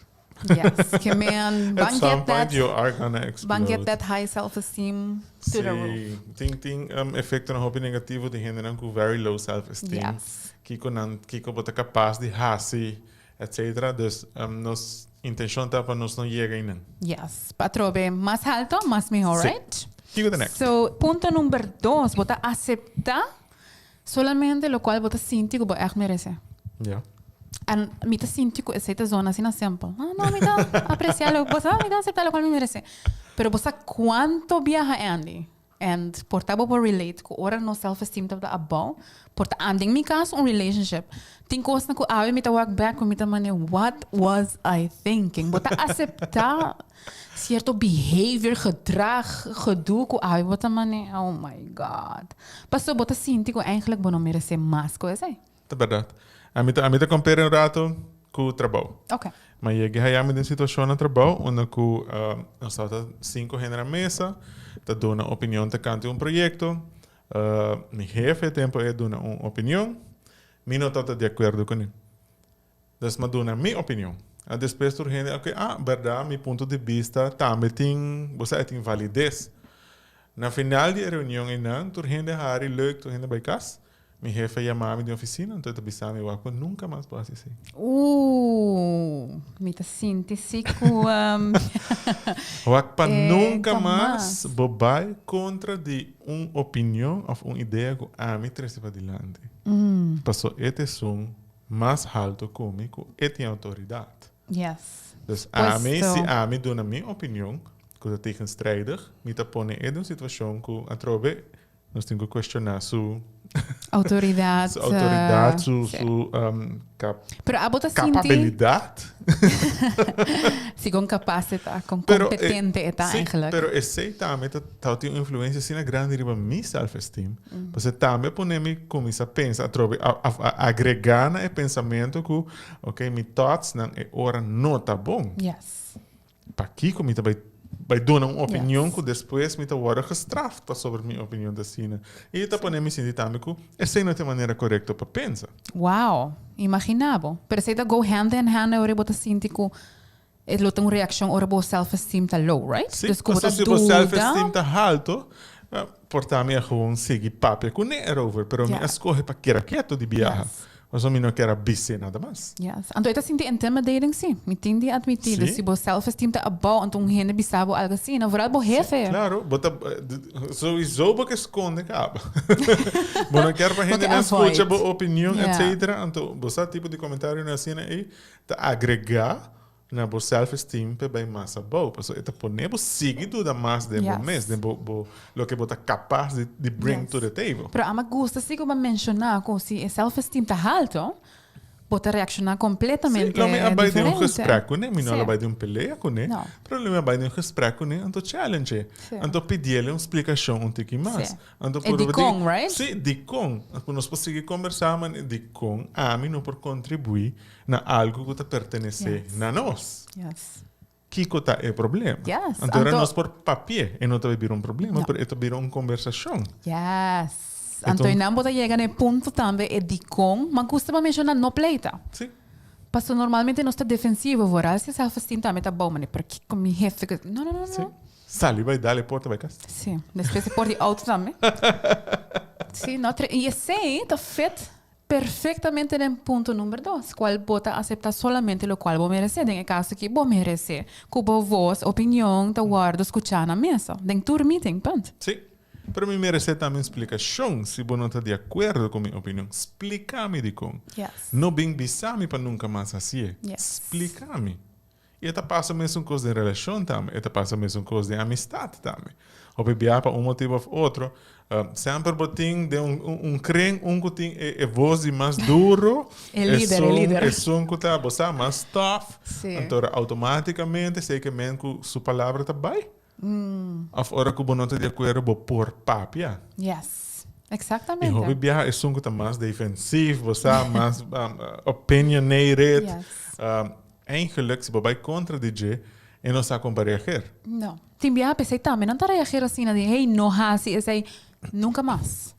Yes, ke men At ban some get point that, you are gonna ban get explode. that high self-esteem to the roof. Sí, tin tin um, efectonan hopi negativo di hendenan ku very low self-esteem. Yes. Kiko nan, kiko bo ta kapas di hasi, etcetera. Dus um, nos intencion ta pa nos no yega einan. Yes, pa atrobe mas halto, mas mihor, Sí. right? Kiko ta next? So, punto number dos, bo ta acepta Solamente locual bo ta sinti cu bo echt merece. Ja. En mi ta sinti cu esey ta zona asina simpel. Ah, no, mi ta aprecia lo, bo sa, mi ta acepta locual mi merece. Pero bo sa cuanto biaha Andy, and por ta bo por relate cu ora nos self-esteem tabata abao, por ta an den mi caso un relationship, tin cosnan cu awe mi ta wak back cu mi ta mane what was I thinking? Bo ta acepta Cierto behavior, gedrag, gedoe cu awe bo ta mane, oh my God. Paso bo ta sinti cu eigenlijk bo no merece mas cu esey. Ta berdad. Ami ta, ami ta compara un rato cu trabou. Ok. Ma yega haya mi den situacion na trabou unda cu nos tabata cinco hende na mesa ta duna opinion tocante un proyecto. Mi hefe e tempo ey a duna un opinion. Mi no tabata di acuerdo cune. Dus m'a duna mi opinion. A despues tur hende a ah, berdad mi punto di bista tambe tin, bo sa, e tin valides. Na final di e reunion einan tur hende a hari leuk, tur hende a bai kas. Mi hefe a yama mi den oficina, anto e ta bisa mi wak bo nunca mas bo hasi esei. Ooh, mi ta sinti si ku Wak pa e nunca nunca mas mas. bo bai contra di un opinion of un idea ku ami trese padilanti. Paso e ta esun mas halto ku mi ku e tin outoridat. Yes. Dus ami, si ami duna mi opinion, ku ta tegenstrijdig, mi ta pone e den un situashon ku atrobe nos tin ku kuestioná su Outoridat. su outoridat, su su kap Pero abo ta sinti kapabilidat. Si kon kapas e ta, kon Pero e kompetente e ta si, eigenlijk. pero esei tambe ta ta tin un influensia asina grandi riba mi self-esteem. Pasobra tambe a pone mi kuminsá pensa atrobe, a a agregá na e pensamentu ku, ok, mi thoughts-nan e ora no ta bon. Yes. Pakiko mi ta bai bai duna un opinion ku despues mi ta wòrdu gestraft pasobra mi opinion ta asina? I ta pone mi sinti tambe ku esei no ta e manera korekto pa pensa. Wow! Imagina bo. Pero esei ta go hand in hand ora bo ta sinti ku e lo ta un reakshon ora bo self-esteem ta low, right? Sí, Dus ku bo ta pasobra si bo duda. self-esteem ta halto, por ta mi a gewoon sigui papia kuné erover, pero mi a skohe pa keda keto di biaha. Pasobra mi no kier a bis'é nada mas. Yes. Anto e ta sinti intimidating si. Mi tin di admití. Dus si bo self-esteem ta abou, anto un hende bisa bo algo asina, vooral bo hefe. Si, claro. Bo ta, sowieso bo ke skonde kaba. Bo no kier pa hendenan skucha bo opinion, etcetera. Anto bo sa tipo di komentarionan asina ei ta agregá na bo self-esteem p'e bai mas abou, pasobra e ta pone bo sigui duda mas den bo mes, den bo bo loke bo ta kapas di di bring to the table. Pero ama gusta si ku bo a menshoná ku si e self-esteem ta halto, bo ta reakshoná kompletamente Sí, lo mi a bai den un diferente. gesprek kuné, mi no lo Sí. bai den un pelea kuné, No. pero lo mi a bai den un gesprek kuné, anto challenge-e, Sí. anto pidiel un splikashon un tiki mas, Sí. anto E purba di dikon, right? Sí, dikon. Anto nos por sigui kombersá, ma dikon ami no por kontribuí na algu ku ta pertenesé na nos. Yes. Kiko ta e problema? Yes. Anto ora Anto, nos por papi'é, e no ta bira un problema, No. pero e ta bira un kombersashon. Yes. E Anto ta un- einan bo ta yega na e punto tambe e dikon, ma gusta pa menshoná no pleita. Sí. Pasobra normalmente nos ta defensivo, vooral si e self-esteem tambe ta bou, mane, pero kiko mi hefe ku. No, no, no, no. Sí. Sali bai dal e porta bai kas. Sí. Despues e porta di auto tambe. Sí, no, tre, i esei ta fit Perfectamente den punto number dos, cual bo ta acepta solamente locual bo merece, den e caso aki bo merece cu bo voz, opinion ta wordo scucha na mesa, den tur meeting, punt. Sí, pero mi merece tambe un splicacion, si bo no ta di acuerdo cu mi opinion, splica mi dicon. Yes. No bin bisa mi pa nunca mas haci'e, Yes. splica mi. I e ta pasa mesun kos den relashon tambe, e ta pasa mesun kos den amistat tambe. Hopi bia pa un motibu òf otro, semper bo tin den un un kren un ku tin e e vos di mas duro, E lider, e lider. esun ku ta, bo sa, mas tòf. Sí. Anto outomátikamente esei ke men ku su palabra ta bai. Òf ora ku bo no ta di akuerdo bo por papia. Yes, I exactamente. hopi biaha esun ku ta mas defensief, bo sa, mas opinionated. Yes. Eigenlijk, si bo bai kontra di dje, e no sa kon pa reager. No. Tin biaha p'esei tambe nan ta reager asina di, hey, no hasi esei nunka mas.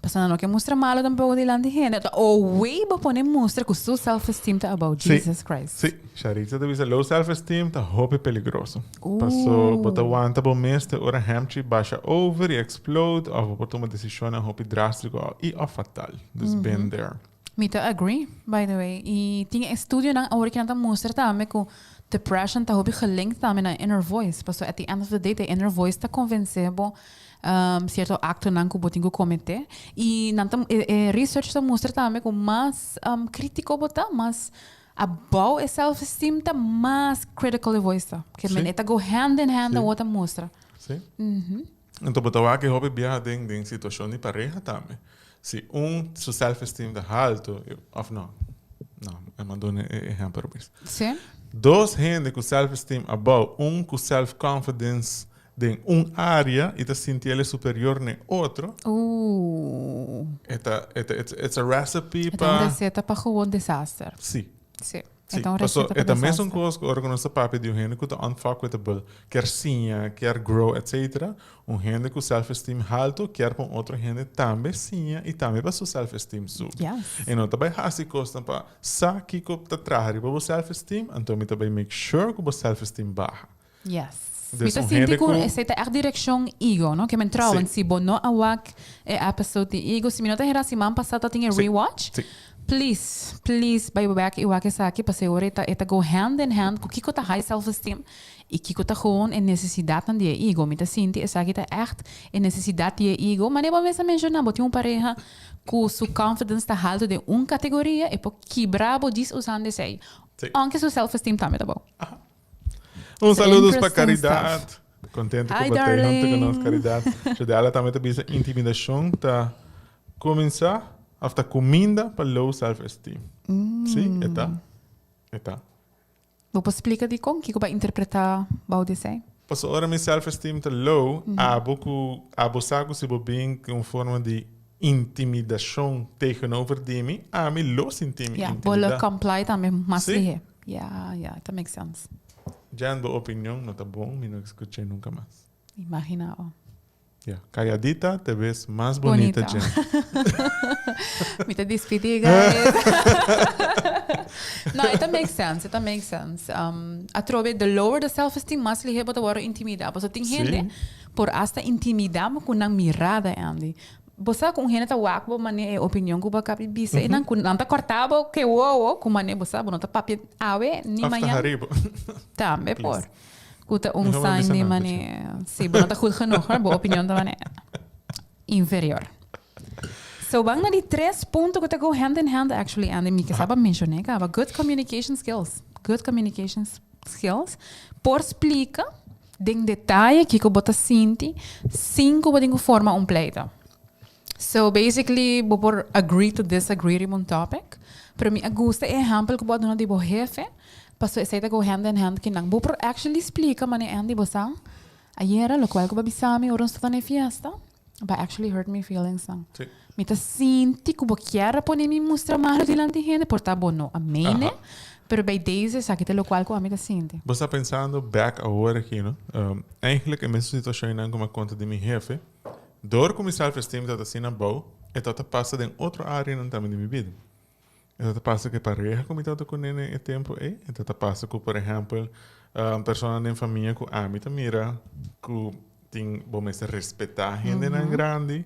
Pasobra nan no ke mustra malo tampoco dilanti hende. Ta owey bo pone mustra cu su self-esteem ta abou. Sí, Jesus Christ. sí. Sharitza ta bisa low self-esteem ta hopi peligroso. Paso bo ta wanta bo mes te ora hemchi basha over y explode of bo por tuma decisionnan hopi drastico y of fatal. Dus been there. Mi ta agree, by the way. Y tin estudionan awor ki nan ta mustra tambe cu depression ta hopi gelinkt tambe na inner voice. Pasobra at the end of the day, te inner voice ta convence bo cierto actonan cu bo tin cu comete. Y nan ta, e, e research ta mustra tambe cu mas critico bo ta, mas abou e self-esteem ta, mas critical e voice ta. Ke men e ta go hand in hand awor ta mustra. Sí. Anto bo ta wak e hopi biaha den den situacion di pareha tambe. Si un su self-esteem ta halto, of no, no, e m'a duna e ehempel robes. Sí. Dos hende cu self-esteem abou, un cu self-confidence den un area y ta sinti el e superior n'e otro. Ooh. E ta, e ta, it's, it's a recipe E ta un pa. receta pa gewoon desaster. Sí. Sí. Sí, E ta un paso receta pa e ta mesun desaster. kos ku ora ku nos ta papia di un hende ku ta unfuckwithable, kier siña, kier grow, etcetera. Un hende ku self-esteem haltu kier pa un otro hende tambe siña i tambe pa su self-esteem subi. Yes. E no ta bai hasi kosnan pa sa kiko ta traha riba bo self-esteem, anto mi ta bai make sure ku bo self-esteem baha. Yes. Dus Mi ta un sinti hende ku ku. esei ta ègt direkshon ego, no? Ke men trouwens, Sí. si bo no a wak e episode di ego, si mi no ta hera siman pasá ta tin e Sí. rewatch, Sí. please, please bai bek i wak esaki pasei ora e ta e ta go hand in hand ku kiko ta high self esteem i kiko ta gewoon e nesesidatnan di e ego. Mi ta sinti esaki ta ègt e nesesidat di e ego. Manera bo mes a menshoná, bo tin un pareha ku su confidence ta haltu den un kategoria, e por kibra bo djis usando esei. Sí. Aunke su self esteem tambe ta bou. Aha. Un saludos pa Interesting Caridad. stuff. Contento cu Hi, bo ta hunto cu nos, darling. Caridad. Jodela tambe ta bisa intimidacion ta cuminsa of ta cuminda pa low self esteem. Si, e ta. E ta. Bo por splica dicon? Kico bo a interpreta bao di esey? Pasobra ora mi self esteem ta low, abo cu abo sa cu si bo bin cu un forma di intimidacion tegenover di mi, ami lo sinti mi Ja, bo lo intimida. comply tambe mas Si. lihe. Ja, ja, ta make sense. Jan, bo opinion no ta bon, mi no escuché nunca mas. Imagina bo. Ja, calladita te ves mas bonita, Bonita. Jen. Mi ta despidi, guys. no, e ta make sense, e ta make sense. Um, atrobe, the lower the self-esteem, mas lihe bo ta wòrdu intimidá. Pasobra tin Sí. hende por hasta intimidá bo ku nan mirada, Andy. Bo sa ku un hende ta wak bo manera e opinion ku bo a kaba di bisa i nan ku nan ta kòrta bo ke wowo ku manera bo sa bo no ta papia awe ni Of ta mañan. hari bo. Tambe por. Ku ta un Mihó bo sign bisa di nan, manera si bo no ta goed genoeg hoor, bo opinion ta manera inferior. So ban na di tres punto ku ta go hand in hand actually Andy, mi ke sa bo a menshoné kaba, good communication skills. Good communication skills por splika Den detaye kiko bo ta sinti sin ku bo tin ku forma un pleito. So basically bo por agree to disagree riba un topic, pero mi a gusta e ehèmpel ku bo a duna di bo hefe, pasobra esei ta go hand in hand kinan. Bo por actually splika manera Andy bo sa ayera lokual ku bo a bisa mi ora nos tabata na e fiesta, bo a actually hurt mi feelings nan. Mi ta sinti ku bo kier a pone mi mustra malo dilanti hende, por ta bo no a mene, pero bij deze esaki ta lokual ku ami ta sinti. Bo sta pensando bek awor aki, no? Eigenlijk e mesun situacion ku mi a konta di mi hefe. Dor ku mi self-esteem tabata asina abou, e tabata pasa den otro areanan tambe di mi bida. E tabata pasa ku e pareha ku mi tabata kuné den e tempu ei. E tabata pasa ku, por ehèmpel, personanan den famia ku ami ta mira ku tin bo mester respetá hendenan grandi.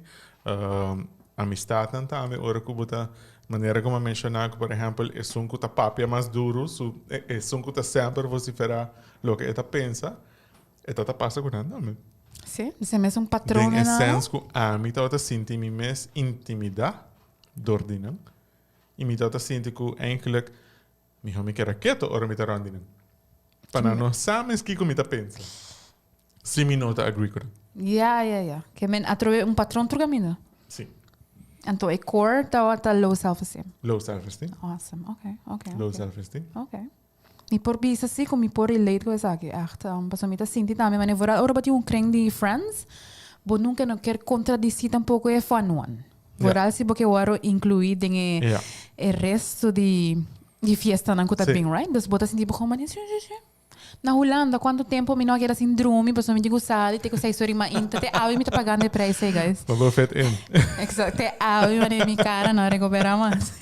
Amistatnan tambe ora ku bo ta, manera ku mi a menshoná ku, por ehèmpel, esun ku ta papia mas duru, su esun ku ta semper vosiferá loke e ta pensa, e tabata pasa ku nan tambe. Sí, esei mesun patron Den e sens ku ami tabata sinti mi mes intimidá. Dor di nan. I mi tabata sinti ku eindelijk mihó mi keda keto ora mi ta rònt di nan. Pa nan no sa mes kiko mi ta pensa. Si mi no ta agree ku nan. Ya, ya, ya. Ke men atrobe un patron tur kaminda. Si. Anto e core tabata low self-esteem. Low self-esteem. Awesome. Ok, ok. Low self-esteem. Ok. Mi por bisa si ku mi por relate ku esaki, ègt. Pasobra mi ta sinti tambe manera vooral ora bo tin un kring di friends, bo nunka no kier kontradisí tampoko e fun one. Vooral si bo ke wòrdu inkluí den e e resto di di fiestanan ku ta bin, right? Dus bo ta sinti bo kon manera si, si, si. Na Hulanda cuanto tempo mi no a keda sin drumi pasobra mi tin cu sali te cu seis ora y mainta te awe mi ta pagando e prijs ey guys. Pa bo fit in. Exacto te awe manera mi cara no a recupera mas.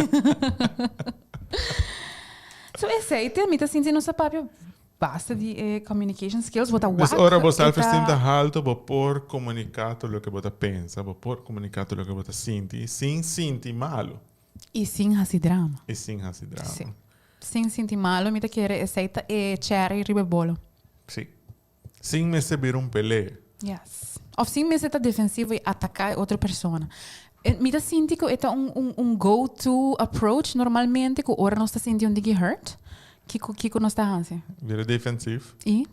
So esey te mi ta sinti nos a papia basta di e communication skills bo ta Dus wak ora bo e self esteem ta ta. halto bo por comunica tur loke bo ta pensa bo por comunica tur loke bo ta sinti sin sinti malo. Y sin haci drama. Y sin haci drama. Si. Sin sinti malo mi ta kere esey ta e cherry riba e bolo. Si. Sin mester bira un pelea. Yes. Of sin mester ta defensivo y ataca e otro persona. Mi ta sinti cu e ta un un un go to approach normalmente cu ora nos ta sinti un diki hurt, kico kico nos ta haci? Bira defensief. Y?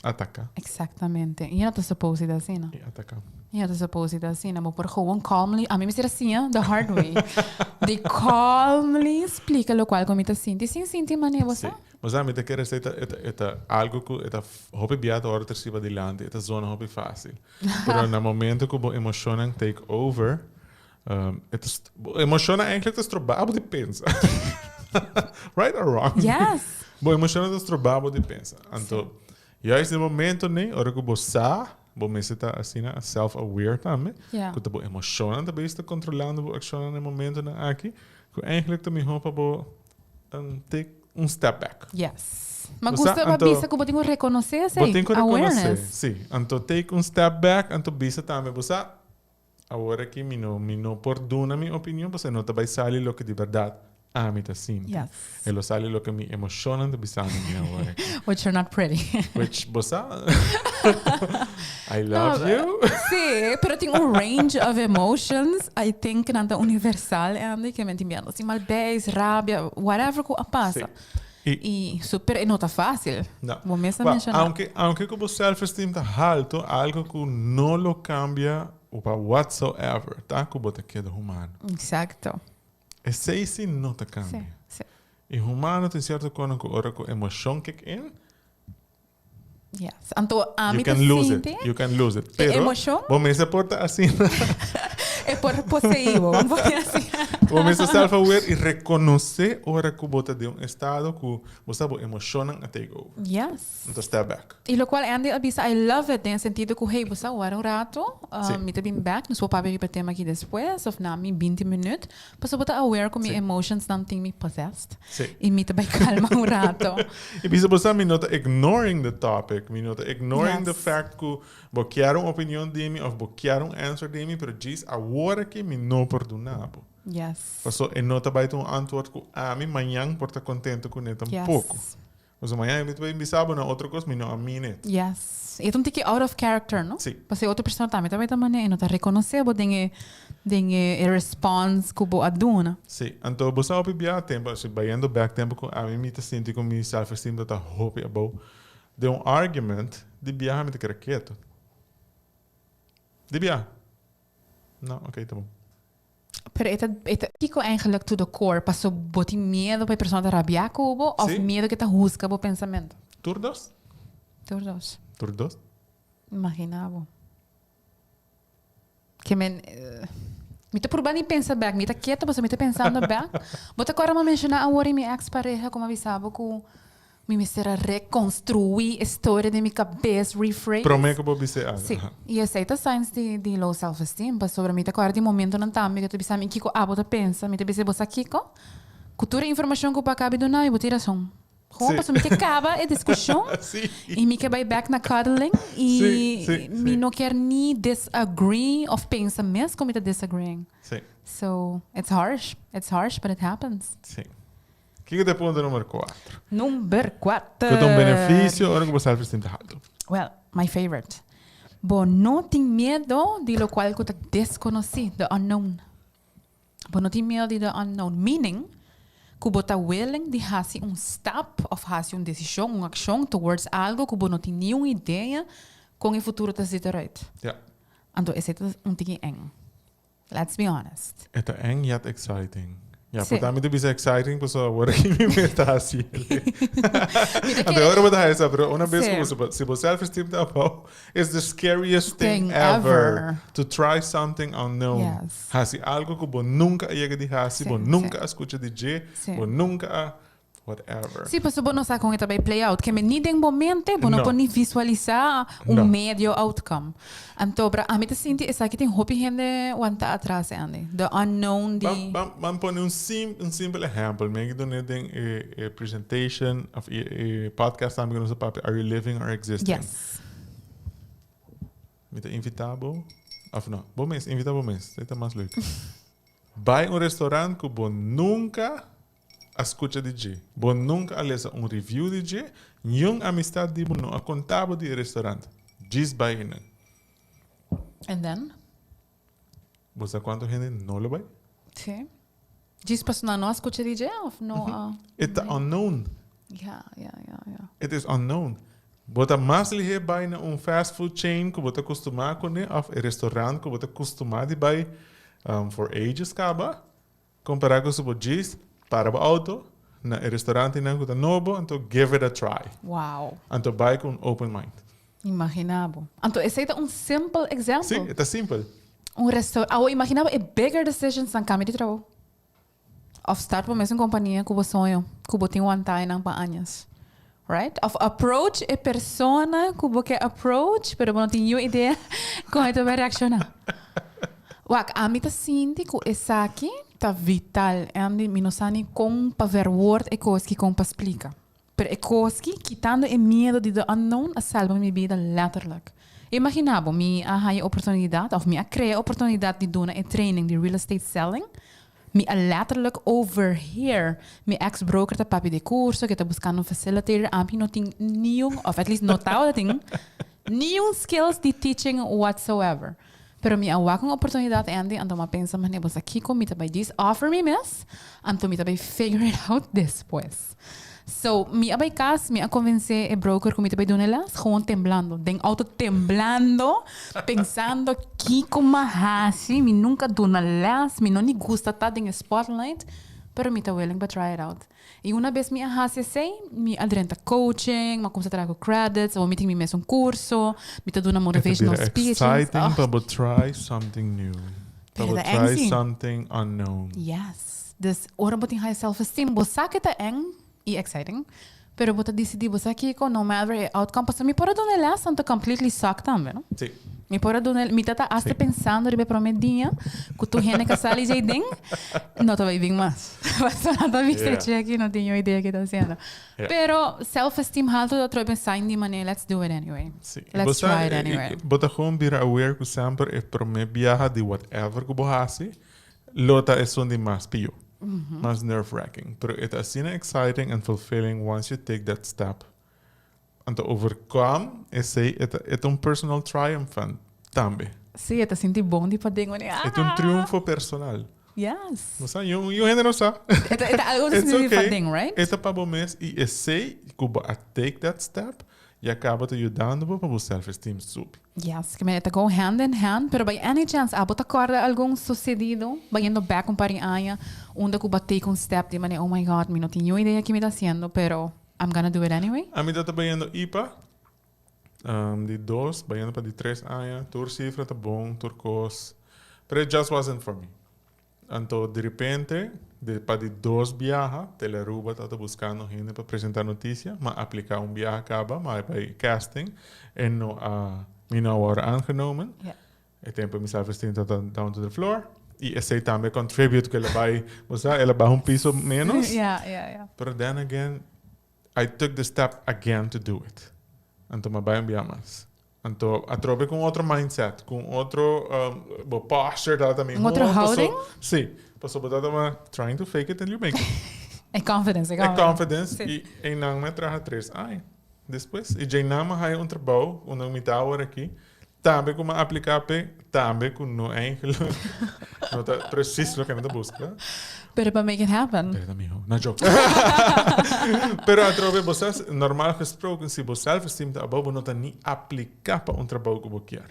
Ataca. Exactamente. Y no ta supposed di ta asina. Y ataca. Y no ta supposed di ta asina. Bo por gewoon calmly, ami mester a siña the hard way. Di calmly splica locual cu mi ta sinti sin sinti manera bo sa. Sí. Bo sa mi ta kere esey ta e ta e ta algo cu e ta hopi bia ta ora treci padilanti e ta zona hopi facil. Pero na momento cu bo emocionnan take over e ta bo emocionnan eigenlijk ta stroba bo di pensa. Right or wrong? Yes. Bo emocionnan ta stroba bo di pensa. Anto juist den momento nei ora cu bo sa bo mester ta asina self aware tambe cu ta bo emocionnan ta bezig ta controlando bo accionnan na e momentonan aki cu eigenlijk ta miho pa bo take un step back. Yes. Ma gusta pa bisa cu bo tin cu reconoce esey. Bo tin cu reconoce, si. Anto take un step back, anto bisa tambe bo sa, awor aki mi no, mi no por duna mi opinion pasobra no ta bay sali loke di berdad ami ta sinti. Yes. E lo sali loke mi emocionnan ta bisando mi awor aki. Which are not pretty. Which bo sa, I love you. Sí, pero tin un range of emotions, I think nan ta universal, Andy, ke men tin biando así mal beis, rabia, whatever ku a pasa. Sí. I super e no ta fácil. No. Bo mes a Well, menshoná. aunke, aunke ku bo self-esteem ta halto, algo ku no lo kambia pa whatsoever ta ku bo ta keda humano. Exacto. Esei sí no ta kambia. Sí, sí. I humano tin sierto konan ku ora ku emoshon kick in, Yes. Anto ami You ta can lose it. sinti You can lose it. e Pero emoshon bo mester por ta asina. e por poseí bo, vamos pone asina. Bo mester self-aware i rekonosé ora ku bo ta den un estado ku bo sa bo emoshonnan a take over. Yes. Anto step back. I lokual Andy a bisa I love it den e sentido ku hey bo sa wara un rato, Sí. mi ta bin bek, nos por papia riba e tema aki despues of na mi binti minüt. Pasobra bo ta aware ku mi Sí. emotionsnan tin mi possessed. Sí. I mi ta bai kalma un rato. I bisa bo sa mi no ta ignoring the topic, mi no ta ignoring the Yes. fact ku bo kier un opinion di mi of bo kier un answer di mi, pero djis awor aki mi no por duna bo. Yes. Paso e no ta bai ta un antwoord ku ami mañan por ta kontento kuné tampoko. Yes. Pasobra mañana mi ta bai bisa bo na otro kos, mi no a meen it. Yes. E ta un tiki out of character, no? Sí. Pasobra e otro persona tambe ta bai ta manera e no ta reconoce bo den e den e e response ku bo a duna. Sí. Anto bo sa hopi bia tempo, así bayendo back tempo ku ami mi ta sinti ku mi self esteem ta ta hopi abou. Den un argument di biaha mi ta keda ketu. Di biaha. No, oké, ta bon. Pero e ta, e ta kiko eigenlijk to the core? Paso bo tin miedo pa e persona ta rabia ku bo of Sí. miedo ke ta husga bo pensamentu? Tur dos. Tur dos. Tur dos. Imagina bo. Ke men, mi ta purba di pensa bek, mi ta keto pasobra mi ta pensando bek. Bo ta kòrda mi a menshoná awor i mi ex pareha ku mi a bisa bo ku Mi mester a reconstrui e storia den mi cabes, rephrase. Prome cu bo bis'e algo. Sí. Y esey ta signs di, di low self esteem, pasobra mi ta corda di momentonan tambe cu ta bisa mi kico abo ta pensa, mi ta bisa bo sa kico? Cu tur e informacion cu bo a caba di duna mi, bo tin razon. Gewoon Sí. pasobra mi ke caba e discusion Sí. y mi ke bay back na cuddling y Sí, sí, mi sí. no kier ni disagree of pensa mes cu mi ta disagreeing. Sí. So, it's harsh, it's harsh, but it happens. Sí. Kiko ta e punto number kuater? Number kuater. Ku ta un benefisio ora ku bo self-esteem ta haltu? Well, my favorite. Bo no tin miedo di lokual ku ta deskonosí, the unknown. Bo no tin miedo di the unknown, meaning ku bo ta willing di hasi un stap òf hasi un desishon, un akshon towards algo ku bo no tin niun idea kon e futuro ta zit eruit. Ja. Anto esei ta un tiki eng. Let's be honest. E ta eng yet exciting. Ja, Sí. por ta mi ta bisa exciting pasobra awor aki mi mes ta haci ele. Mi ta Anto kere- ora bo ta haci pero una bes Sí. ku bo, si bo self-esteem ta abou, it's the scariest thing Thing ever. ever. To try something unknown. Yes. Haci algo ku bo nunca a yega di haci, Sí, bo nunca sí. a scucha di dje, Sí. bo nunca a... whatever. Sí, pasobra bo no sa kon e ta bai play out. Keme ni den bo mente bo no por ni visualisá un medio outcome. Anto, pero ami ta sinti esaki tin hopi hende wanta atras, Andy. The unknown di. Ban, ban pone un sim, un simpel ehempel. Mi a done den e, e presentation of e, e podcast tambe ku nos a papia, Are you living or existing? Yes. Mi ta invitá bo, of no, bo mes, invitá bo mes, esei ta mas leuk. Bai un restaurant ku bo nunka a skucha di dje, bo nunka a lesa un review di dje, niun amistad di bo no a konta bo di e restaurant. Djis bai einan. And then? Bo sa kuantu hende no lo bai? Sí. Djis pasobra nan no a skucha di dje of no a. E ta unknown. Ja, ja, ja, ja. It is unknown. Bo ta mas lihé bai na un fast food chain ku bo ta kustumá kuné òf e restaurant ku bo ta kustumá di bai for ages kaba, kompará ku si bo djis para bo outo na e restaurantenan ku ta nobo, anto give it a try. Wow. Anto bai ku un open mind. Imaginá bo. Anto esei ta un simpel example. Sí, e ta simpel. Un restaurant. Awo imaginá bo e bigger decisions nan kambia di trabou. Of start bo mesun kompania ku bo soño, ku bo tin wantá einan pa añas. Right? Of approach e persona ku bo ke approach, pero bo no tin niun idea kon e ta bai reakshoná. Wak, ami ta sinti ku esaki ta vital. Andy, mi no sa ni kon pa verwoord e kos ki kon pa splika. Pero e kos ki, kitando e miedo di the unknown, a salba mi bida letterlijk. Imagina bo, mi a haña oportunidat, of mi a krea oportunidat di duna e training di real estate selling. Mi a letterlijk overhear mi ex broker ta papia di e curso, ke ta buscando un facilitator, ami no tin niun, of at least no tabata tin, niun skills di teaching whatsoever. Pero mi a wak un oportunidat Andy, anto mi a pensa, mane bo sa kiko, mi ta bai djis offer mi mes, anto mi ta bai figure it out despues. So, mi a bai kas, mi a konvensé e broker ku mi ta bai duna e les, gewoon temblando, den outo temblando, pensando kiko mi a hasi, mi nunka duna les, mi no ni gusta ta den e spotlight, pero mi ta willing pa try it out. I una bes mi a hasi esei, mi a drenta coaching, mi a kumsa traha ku credits, awor mi tin mi mesun kurso, mi ta duna motivational speeches. E ta bira exciting pa bo try something new, pa bo try something unknown. Yes. Dus ora bo tin high self esteem, bo sa ke ta eng i exciting, pero bo ta disidí, bo sa kiko, no matter e outcome, pasobra mi por a duna e les anto completely suck tambe, no? Sí. Mi por a duna, mi ta ta hasta pensando riba e prome dia ku tur hende ka sali djei den, no ta bai bin mas. Pasobra nan ta bisa e cheki no tin niun idea ke ta hasiendo. Pero self esteem haltu ta trobe sign di manera let's do it anyway. Sí. Let's try it anyway. Bo ta gewoon bira aware ku semper e prome biaha di whatever ku bo hasi lo ta esun di mas pió, mas nerve wracking. Pero e ta asina exciting and fulfilling once you take that step. Anto overcome esei e ta e ta un personal triumphant tambe. Sí, e ta sinti bon di paden wanneer E ta un triunfo personal. Yes. Bo sa, yu yu hende no sa. E ta e ta algo ta It's sinti di okay. paden, right? E ta pa bo mes i esei ku bo a take that step ya kaba ta yudando bo pa bo self esteem subi. Yes, ke e ta go hand in hand, pero by any chance abo ta kòrda algun susedido bayendo bèk un par di aña unda ku bo a take un step di manera oh my God mi no tin niun idea ki mi ta hasiendo pero I'm gonna do it anyway? Ami ta ta bayendo ipa di dos bayendo pa di tres aña tur cifra ta bon tur cos pero it just wasn't for me anto direpente di pa di dos biaha Telearuba ta ta buscando hende pa presenta noticia ma aplica un biaha caba ma a bay casting en no a mi no a worde aangenomen E tempo mi self esteem ta down to the floor y esey tambe contribute cu el a bay, bo sa, el a baha un piso menos. Yeah, yeah, yeah. Pero then again, I took the step again to do it. Anto mi a bay un bia mas. Anto atrobe cu un otro mindset, cu un otro, bo posture tabata Un otro houding? Si, pasobra bo tabata trying to fake it till you make it. E confidence, e confidence. E confidence y eynan mi a traha tres aña despues. Y djeynan mi a haya un trabou unda mi ta awor aki. Tambe ku mi a apliká p'e, tambe ku no eigenlijk no ta presis loke mi ta buska. Pero pa make it happen. Pero ta miho. No joke. Pero atrobe bo sa, normal gesproken, si bo self-esteem ta abou, bo no ta ni apliká pa un trabou ku bo kier.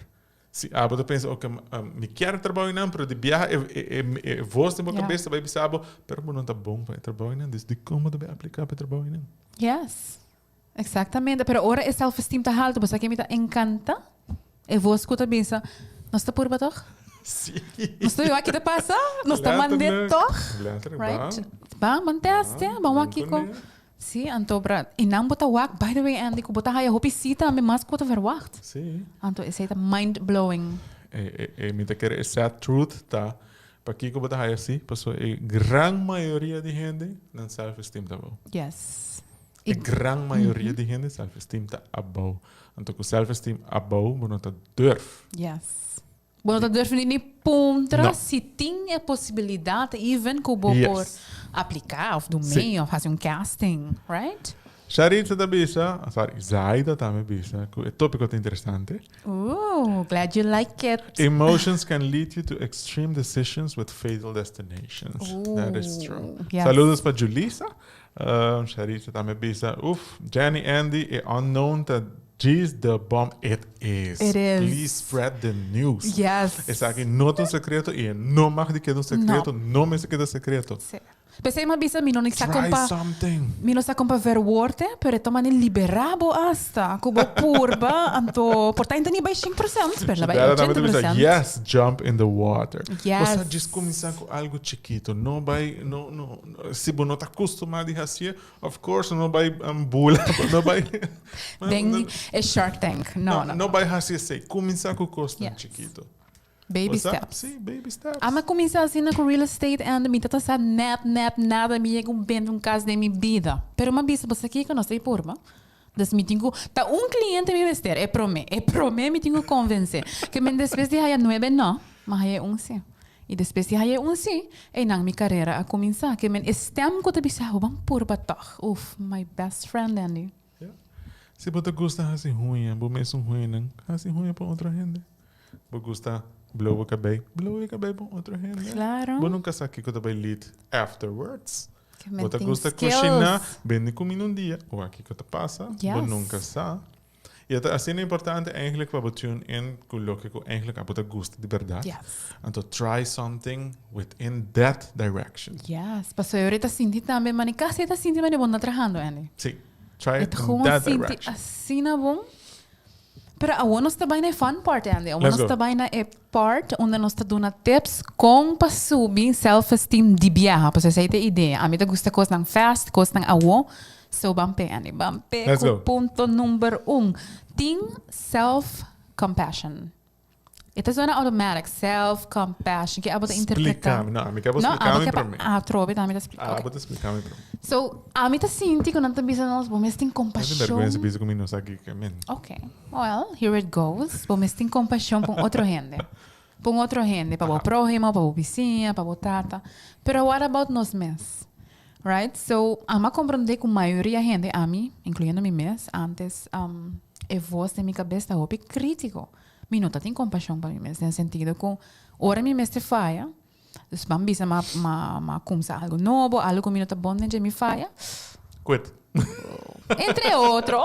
Si abo ta pensa, oke, mi kier e trabou einan, pero di biaha e e e vos den bo kabes ta bai bisa bo, pero bo no ta bon pa e trabou einan, dus dikon bo ta bai apliká pa e trabou einan? Yes. Exactamente, pero ora e self esteem ta halto, bo sa ke mi ta encanta? E voz cu ta bisa, nos ta purba toch? Sí. Nos ta wak ki ta pasa, nos ta mande Letterlijk. toch? Letterlijk, Right? bam. Bam, ban teste, Bam, ban wak ban kiko. kuné. Sí, anto bra, y nan bo ta wak, by the way Andy, cu bo ta haya hopi sí tambe mas cu bo ta verwacht. Sí. Anto esey ta mind blowing. E, e, e, mi ta kere e sad truth ta, pakico bo ta haya sí? Paso e gran mayoria di hende, nan self-esteem ta abou. Yes. E gran mayoria di hende self-esteem ta abou. Anto cu self-esteem abou, bo no ta durf. Yes. Bo no ta durf ni ni puntra No. si tin e posibilidad even cu bo Yes. por aplica of do Sí. mee of haci un casting, right? Sharitza ta bisa, sorry, Zaida tambe bisa cu e topico ta interesante. Ooh, glad you like it. Emotions can lead you to extreme decisions with fatal destinations. That is true. Ooh, yes. Saludos pa Julissa. Sharitza tambe bisa, uf, Jenny, Andy, e unknown ta Jeez the bomb it is. It is. Please spread the news. Yes. Esaki no ta un secreto y e no mag di keda un secreto, no mester keda secreto. Sí. P'esei mi a bisa mi no sa Try con pa something. mi no sa con pa verwoord e, pero e ta mane libera bo hasta cu bo purba, anto por ta intende bai 100%, pero la bai Bella tambe ta bisa, 80%. yes, jump in the water. Yes. Bo sa djis cuminsa cu algo chikito, no bai, no, no, si bo no ta acostuma di haci'e, Of course, no bai bula, no bai... Den e Shark Tank, no, no. No bai hasi esei. Kuminsá ku kosnan Yes. chikito. Baby Bo sa? steps. Sí, baby steps. Ami a kuminsá asina ku real estate and mi ta sa net, net nada. Mi yega un bende un kas den mi bida. Pero mi a bisa, bo sa kiko? Nos ta e purba. Dus mi tin ku, ta un kliente mi mester, e promé. E promé mi tin ku konvensé. Ke men despues di haya nuebe no, mi a haya e un sí. I despues di haya e un sí, einan mi karera a kuminsá. Ke men e stèm ku ta bisa bo ban purba tòg. Uf, my best friend Andy. Ja. Si bo ta gusta hasi huña, bo mesun huñanan, hasi huña pa otro hende. Bo gusta blow bo kabei, blow e kabei pa otro hende. Claro. Bo nunka sa kiko ta bai lead afterwards. Ke men Bo ta tin gusta skills. kushiná, bende kuminda un dia, wak kiko ta pasa, bo Yes. nunka sa. I e ta asina importante eigenlijk pa bo tune in ku loke ku eigenlijk abo ta gusta di bèrdat. Yes. Anto try something within that direction. Yes, pasobra e ora ta sinti tambe, mane kasi e ta sinti mane bo no ta trahando, Andy. Sí, try E it ta in gewoon that sinti direction. asina bon. Pero awor nos ta bai na e fun part, Andy. Awor Let's nos go. ta bai na e part unda nos ta duna tips kon pa subi self-esteem di biaha. Pasobra esei ta e idea. Ami ta gusta kosnan fast, kosnan awor. So ban p'e, Andy. Ban p'e Let's ku go. punto number un. Tin self-compassion. E ta suena automatic, self-compassion. Ke abo ta interpreta? Splica mi. No, ami ke abo No, splica abo mi ke pa prome. atrobe tambe ta splica. Abo Ok. ta splica mi prome. So, ami ta sinti ku nan ta bisa nos, bo mes tin Mi tin kompashon. bergwensa bisa ku mi no sa kiko e men. Ok. Well, here it goes. Bo mes tin kompashon pa un otro hende. Pa un otro hende, pa bo próhimo, pa bo bisiña, pa bo tata. Pero what about nos mes? Right? So, ami a komprondé ku mayoria hende, ami, inkluyendo mi mes, antes, e vos den mi kabes ta hopi krítiko. Mi no ta tin kompashon pa mi mes, den sentido ku ora mi mester faya, dus ban bisa m'a m'a m'a kumsa algu nobo, algu ku mi no ta bon den dje, mi faya. Quit. Entre otro.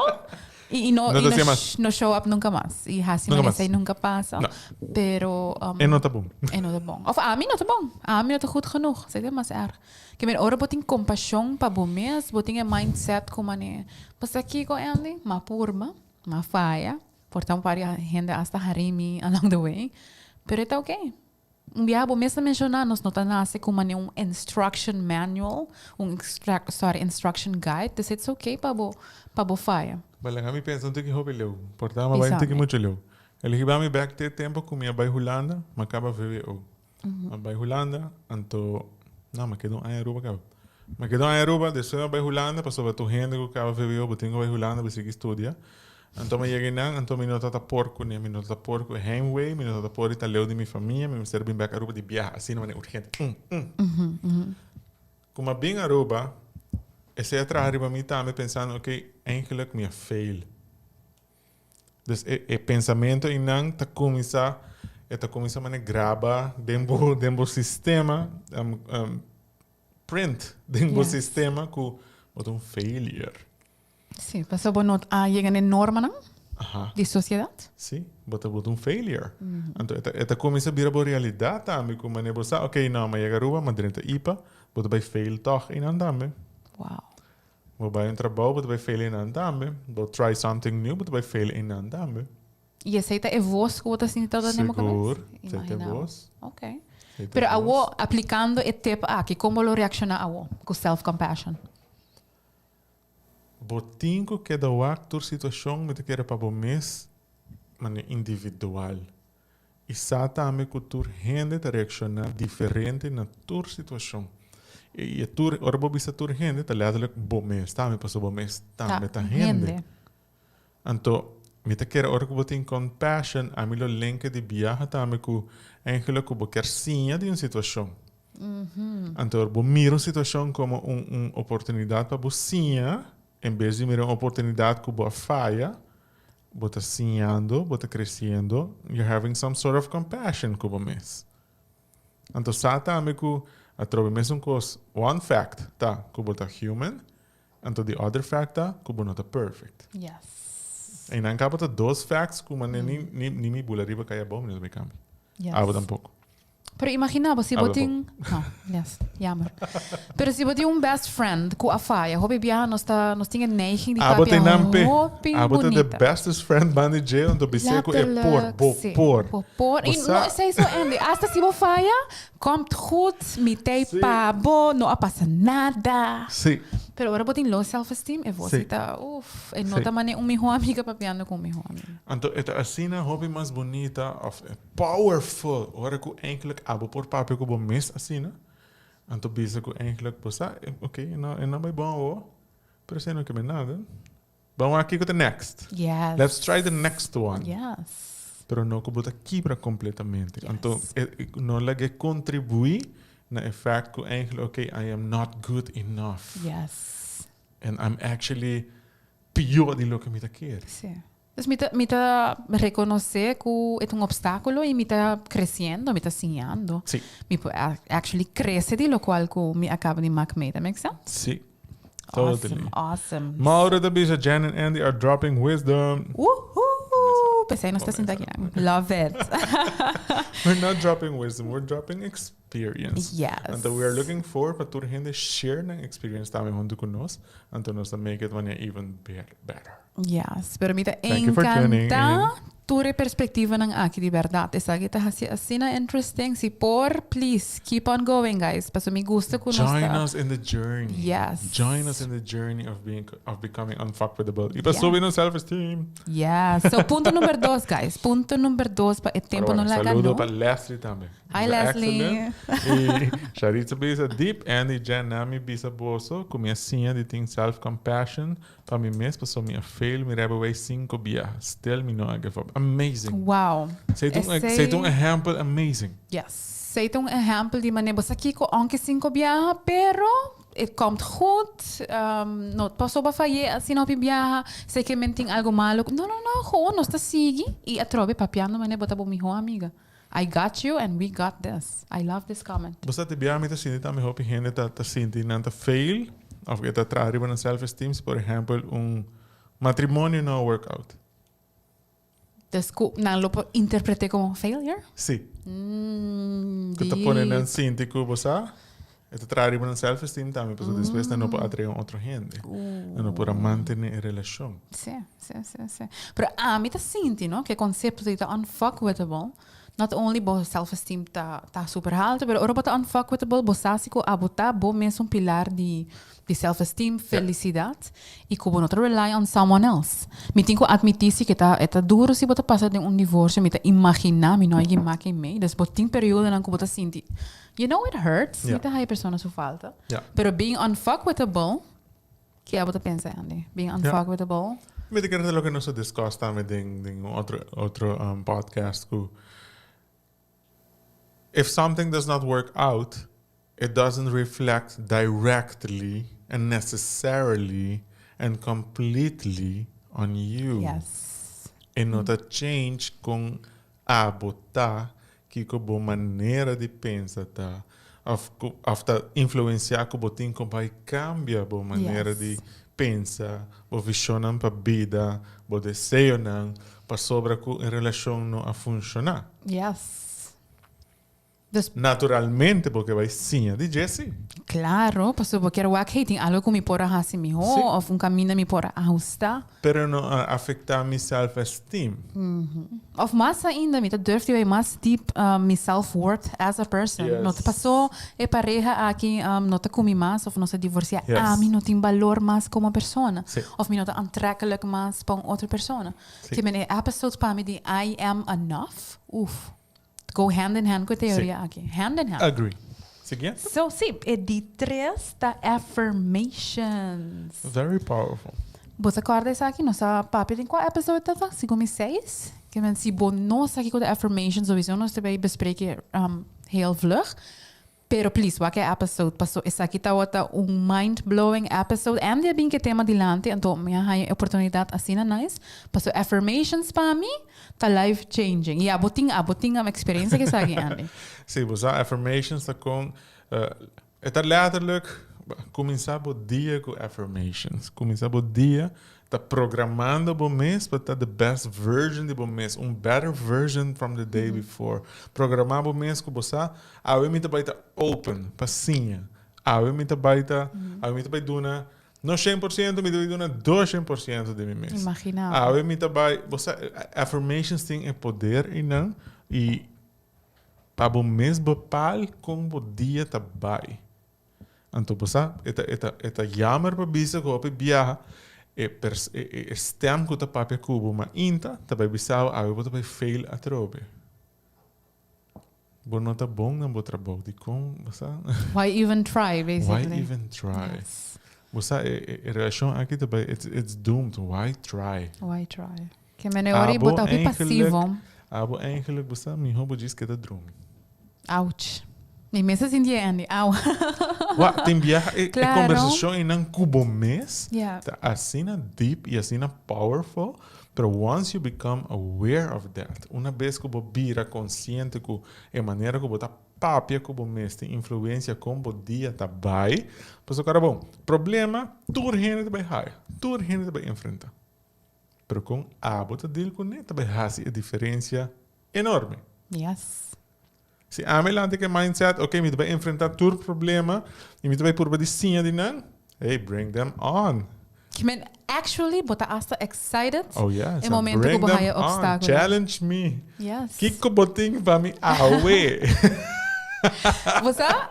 I i no No i ta no hasié mas. no show up nunka mas. I hasi Nunka manera mas. esei nunka pasa. No. Pero E no ta bon. E no ta bon. Of ami no ta bon. Ami no ta goed genoeg. Esei ta mas erg. Ke men ora bo tin kompashon pa bo mes, bo tin e mindset ku manera, bo sa kiko Andy? M'a purba, m'a faya. Por ta un par di hende hasta hari mi along the way, pero e ta ok. Un biaha bo mes ta menciona nos no ta nace cu mane un instruction manual, un sorry, instruction guide, dus it's ok pa bo pa bo faya. But laga mi pensa un tiki hopi leu. Por ta mi a bai un tiki mucho leu. El hiba mi bek te tempo cu mi a bai Hulanda, mi a caba VWO. Mi a bai Hulanda, anto, no, mi a keda un aña Aruba caba. Mi a keda un aña Aruba, despues mi a bai Hulanda pasobra tur hende cu caba VWO bo tin cu bai Hulanda pa sigui studia. Anto mi yega einan, anto mi no ta ta por kuné, mi no ta ta por ku e heimwee, mi no ta ta por di ta leu di mi famia, mi mester bin bek Aruba di biaha asina manera urgente. Um, um. Ku mi a bin Aruba, esei a traha riba mi tambe pensando, oké, eigenlijk mi a fail. Dus e e pensamento einan ta kuminsá, e ta kuminsá manera graba den bo den bo sistema, print den bo sistema ku bo ta un failure. Sí, pasobra bo no a yega na e normanan di sosiedat. Sí, bo ta bo ta un failure. Anto e ta e ta kuminsá bira bo realidat tambe ku manera bo sa, oké, no, mi a yega Aruba, mi a drenta ipa, bo ta bai fail tòg einan tambe. Wow. Bo bai un trabou, bo ta bai fail einan tambe. Bo try something new, bo ta bai fail einan tambe. I esei ta e vos ku bo ta sinti todo den bo kabes? Sigur, esei ta e vos. Ok. Pero awo, aplikando e tip aki, kon bo lo reakshoná awo ku self-compassion? Bo tin ku keda wak tur situashon mi ta kere pa bo mes manera individual. I sa tambe ku tur hende ta reakshoná diferente na tur situashon. I e tur, ora bo bisa tur hende ta letterlijk bo mes tambe, pasobra bo mes tambe ta hende. Anto, mi ta kere ora ku bo tin compassion, ami lo lenke di biaha tambe ku eigenlijk ku bo kier siña di un situashon. Anto ora bo mira un situashon komo un un oportunidat pa bo siña, en bes di mira un oportunidat ku bo a faya, bo ta siñando, bo ta kresiendo, you're having some sort of compassion ku bo mes. Anto sa tambe ku atrobe mesun kos, one fact ta ku bo ta human, anto the other fact ta ku bo no ta perfect. Yes. Einan kaba ta dos facts ku manera ni ni ni mi bula riba kai abou mi no ta bay kambia. Yes. Abo tampoco. Pero imagina bo si bo Abo tin no, yes, jammer. Pero si bo tin un best friend ku a faya, hopi biaha nos ta nos tin e neiging di Abo papia tin nan pe. hopi Abo ta the bunita. bestest friend banda di dje, anto bis'é ku e por, Letterlijk, bo sí. por. Bo por. Bo I no sa. esei so Andy, hasta si bo faya, komt goed, mi t'ei Sí. pa bo, no a pasa nada. Sí. Pero ora bo tin low self-esteem, e voz Sí. ta, uf, e no Sí. ta mane un miho amiga papiando ku un miho amiga. Anto e ta asina hopi mas bunita of powerful ora ku eigenlijk abo por papia ku bo mes asina, anto bisa ku eigenlijk bo sa, ok, e no e no bai bon awo, pero esei no ke men nada. Ban wak kiko ta next. Yes. Let's try the next one. Yes. Pero no ku bo ta kibra kompletamente. Yes. Anto e e no lag'é kontribuí na e fact ku eigenlijk ok, I am not good enough. Yes. And I'm actually pió di loke mi ta kere. Sí. Dus mi ta mi ta rekonosé ku e ta un opstákulo i mi ta kresiendo, mi ta siñando. Sí. Mi por actually krese di lokual ku mi a kaba di mak mee. That make sense? Sí. Totally. Awesome, awesome. Mauro ta bisa Jen and Andy are dropping wisdom. Woohoo! P'esei nos ta sinta aki nan. Love it. We're not dropping wisdom, we're dropping experience. Yes. Anto we are looking for pa tur hende share nan experience tambe huntu ku nos. Anto nos ta make it wanneer even better. Yes, pero mi ta Thank you for tuning encanta in. tur e perspectivanan aki di berdad. Esaki ta haci asina interesting. Si por, please, keep on going guys. Paso mi gusta cu nos Join ta. us in the journey. Yes. Join us in the journey of being of becoming unfuckwithable. Y pa Yes. subi nos self-esteem. Yes. So punto number dos guys. Punto number dos pa e tempo Pero no bueno, laga saludo no. pa Leslie tambe. Hi Bisa Leslie. excellent. Y Sharitza bisa deep Andy Jen nami bisa boso cu mi a siña di tin self-compassion Pa mi mes paso mi a fail mi rijbewijs cinco bia still mi no a give up amazing. Wow. Sei ta un sei ta un ehempel amazing. Yes. Sei ta un ehempel di manera bo sa kico aunke cinco biaha pero it komt goed um, no paso bo a faye asina hopi biaha sei ke men tin algo malo no no no gewoon nos ta sigui y atrobe papiando manera bo ta bo miho amiga I got you and we got this. I love this comment. Bo sa te bia mi ta sinti tambe hopi hende ta ta sinti nan ta fail of ke ta traha riba nan self esteem si por ehempel un matrimonio no a work out. Dus ku nan lo por interprete como failure? Si. Mm, Ku ta pone nan deep. sinti ku bo sa e ta traha riba nan self esteem tambe pasobra despues nan no por atrae un otro hende. Nan no por a mantene e relashon. Sí, sí, sí, sí. Pero ami ta sinti, no, ku e konsepto di ta unfuckwithable, not only bo self-esteem ta ta super haltu, pero ora bo ta unfuckwithable, bo sa si ku abo ta bo mes un pilar di di self-esteem, felisidat, i ku bo no ta rely on someone else. Mi tin ku atmití si ku e ta e ta duru si bo ta pasa den un divorsio, mi ta imaginá, mi no a yega maki mei, dus bo tin periodonan ku bo ta sinti, you know it hurts, mi ta haya persona su falta, pero being unfuckwithable, Ke abo ta pensa, Andy? Being unfuckwithable? Mi ta kere ta loke nos a discuss tambe den den un otro otro um, podcast ku if something does not work out, it doesn't reflect directly and necessarily and completely on you. Yes. E no ta change kon Abo ta kiko bo manera di pensa ta of ku of ta influencia ku bo tin kon bai kambia bo manera di pensa, bo vishonnan pa bida, bo deseonan pasobra ku e relashon no a funshoná. Yes. Dus Naturalmente bo ke bai siña di dje si. Claro, pasobra bo kier wak, hey, tin algo ku mi por a hasi mihó of un kaminda mi por a ahusta. Pero no a afektá mi self-esteem. Of mas ainda, mi ta durf di bai mas deep, mi self-worth as a person. No ta paso e pareha aki no ta ku mi mas of nos a divorsiá, ami no tin balor mas komo persona. Of mi no ta aantrekkelijk mas pa un otro persona. Ke men e episode pa mi di I am enough, uf. Go hand in hand ku e teoria aki. Hand in hand. Agree. Siguiente. So, sí, e di tres ta affirmations. Very powerful. Bo ta kòrda esaki? Nos a papia den kua episode ta? Segun mi seis. Ke men si bo no sa kiko ta affirmations, sowieso nos ta bay bespreken heel vlug. Pero please wak e episode paso esaki tawata un mind blowing episode Andy a bin ke tema dilanti anto mi a haña e oportunidad asina nice paso affirmations pa mi ta life changing y abo tin abo tin experiencia ke esaki Andy. Si bo sa affirmations ta kon e ta letterlijk kuminsa bo dia ku affirmations kuminsa bo dia Ta programando bo mes pa ta the best version di bo mes, un better version from the day before. Programá bo mes ku bo sa, awe mi ta bai ta open pa siña. Awe mi ta bai ta, awe mi ta bai duna, no shen por siento, mi ta bai duna doshen por siento di mi mes. Imagina bo. Awe mi ta bai, bo sa, affirmations tin e poder einan i pa bo mes bepaal kon bo dia ta bai. Anto bo sa, e ta, e ta, e ta jammer pa bisa ku hopi biaha e pers, e, e, e stem ku ta papia ku bo mainta ta bai bisa bo awe bo ta bai fail atrobe. Bo no ta bon na bo trabou, dikon bo sa? Why even try, basically. Why even try? Yes. Bo sa, e, e, e relashon aki ta bai, it's, it's doomed. Why try? Why try? Ke mene ora i bo ta hopi pasivo. Abo eigenlijk, bo sa, mihó bo djis keda drumi. Ouch. Mi mes a sinti e Andy. Au. Wa, tin biaha e, e kombersashon einan ku bo mes Yeah. ta asina deep i asina powerful, pero once you become aware of that, una bes ku bo bira konsiente ku e manera ku bo ta papia ku bo mes tin influensia kon bo dia ta bai, pasobra kara bon, problema tur hende ta bai haya, tur hende ta bai enfrenta. Pero kon abo ta deal kuné ta bai hasi e diferensia enorme. Yes. Si ami lanta ku e mindset, ok, mi ta bai enfrentá tur problema i mi ta bai purba di siña di nan, hey, bring them on. Ki men actually bo ta asta excited Oh yes, e momento ku bring bo them haya on, obstáculo. challenge me. Yes. Kiko bo tin pa mi awe? Bo sa,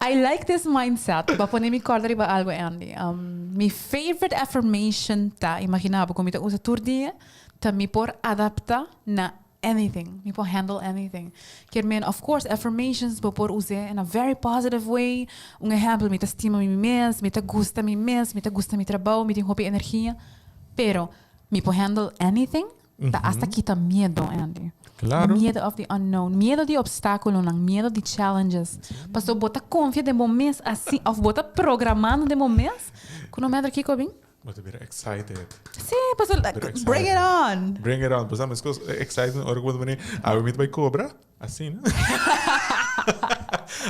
I like this mindset. Bo a pone mi kòrda riba algu, Andy. Mi favorite affirmation ta, imagina bo ku mi ta usa tur dia, ta mi por adapta na anything. Mi por handle anything. Kier men, of course, affirmations bo por us'é in a very positive way. Un ehèmpel, mi ta stima mi mes, mi ta gusta mi mes, mi ta gusta mi trabou, mi tin hopi energia. Pero, mi por handle anything? Ta hasta kita miedo, Andy. Claro. Miedo of the unknown, miedo di obstáculonan, miedo di challenges. Paso bo ta confia den bo mes así, of bo ta programando den bo mes, ku no matter kiko bin. Bo ta bira excited. Sí, paso Bira excited. bring it on. Bring it on. Bo sa meskos excited ora ku bo ta pone, awe mi ta bai kobra. Asina.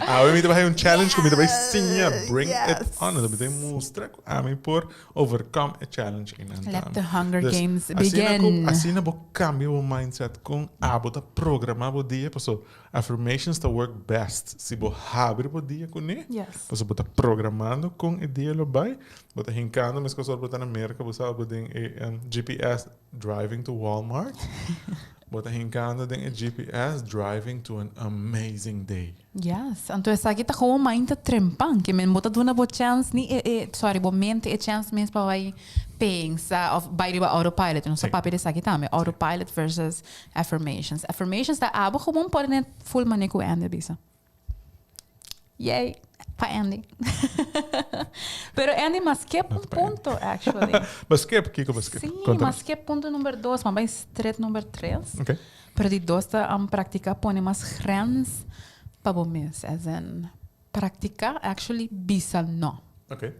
Awe mi ta bai un challenge ku mi ta bai siña. Bring it on. Mi ta mustra ku ami por overcome e challenge einan Let tambe. the Hunger Dus, Games asina ku, begin. asina bo kambia bo mindset kon abo ta programa bo dia paso affirmations ta work best si bo habri bo dia kuné. Yes. Paso bo ta programando kon e dia lo bai. Bo ta hinkando meskos ora bo ta na Merka bo sa bo den e GPS driving to Walmart. Bo ta hinkando den e GPS driving to an amazing day. Yes, anto esaki ta gewoon mainta trempan, ke men bo ta duna bo chance ni e e sorry bo mente e chance mes pa bai pensa of bai riba autopilot, nos a papia di esaki tambe, autopilot versus affirmations. Affirmations ta abo gewoon por net ful mane ku Andy a bisa. Yay, pa Andy. Pero Andy, m'a skip un punto actually. B'a skip? Kiko b'a skip? Sí, m'a skip punto number dos, m'a bai straight number tres. Okay. Pero di dos ta um, practica pone mas grens pa bo mes. As in, practica actually bisa no. Okay.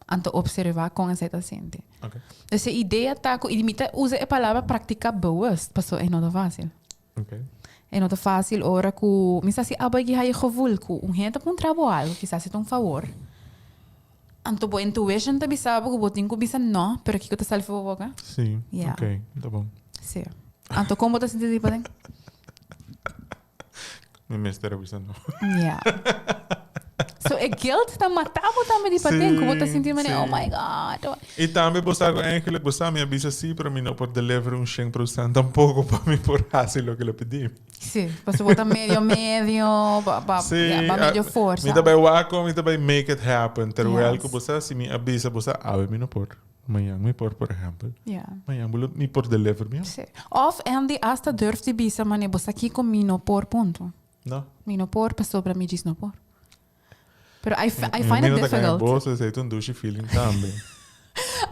Anto observa con esei ta sinti. Okay. Dus e idea ta cu, y mi ta usa e palabra practica bewust, paso e no ta facil. Okay. E no ta fácil ora ku mi sa si abo a haya gevoel ku un hende ta puntra bo algo, kisas e ta un favor. Anto bo intuition ta bisa bo ku bo tin ku bisa no, pero kiko ta sali for bo boka? Sí, Ja. ok, ta bon. Sí. Anto kon bo ta sinti di paden? Mi mester a bisa no. Yeah. So e guilt ta mata bo tambe di paden, ku bo ta sinti manera, oh my God. I tambe bo sa ku eigenlijk bo sa mi a bisa si, pero mi no por deliver un shen procent tampoko pa mi por hasi loke lo pidi mi. Si, pasobra bo ta medio medio, ba, ba, Sí, yeah, ba medio forsa. Mi ta bai wak kon mi ta bai make it happen, terwijl Yes. ku bo sa si mi a bisa bo sa awe mi no por, mañan mi por, por ehempel. Yeah. Mañan bo lo mi por deliver mi. Sí. Of Andy hasta durf di bisa mane bo sa kiko mi no por punto. No. Mi no por pasobra mi djis no por. Pero I, I find Mi it no ta gaña difficult. bo, so esei ta un dushi feeling tambe.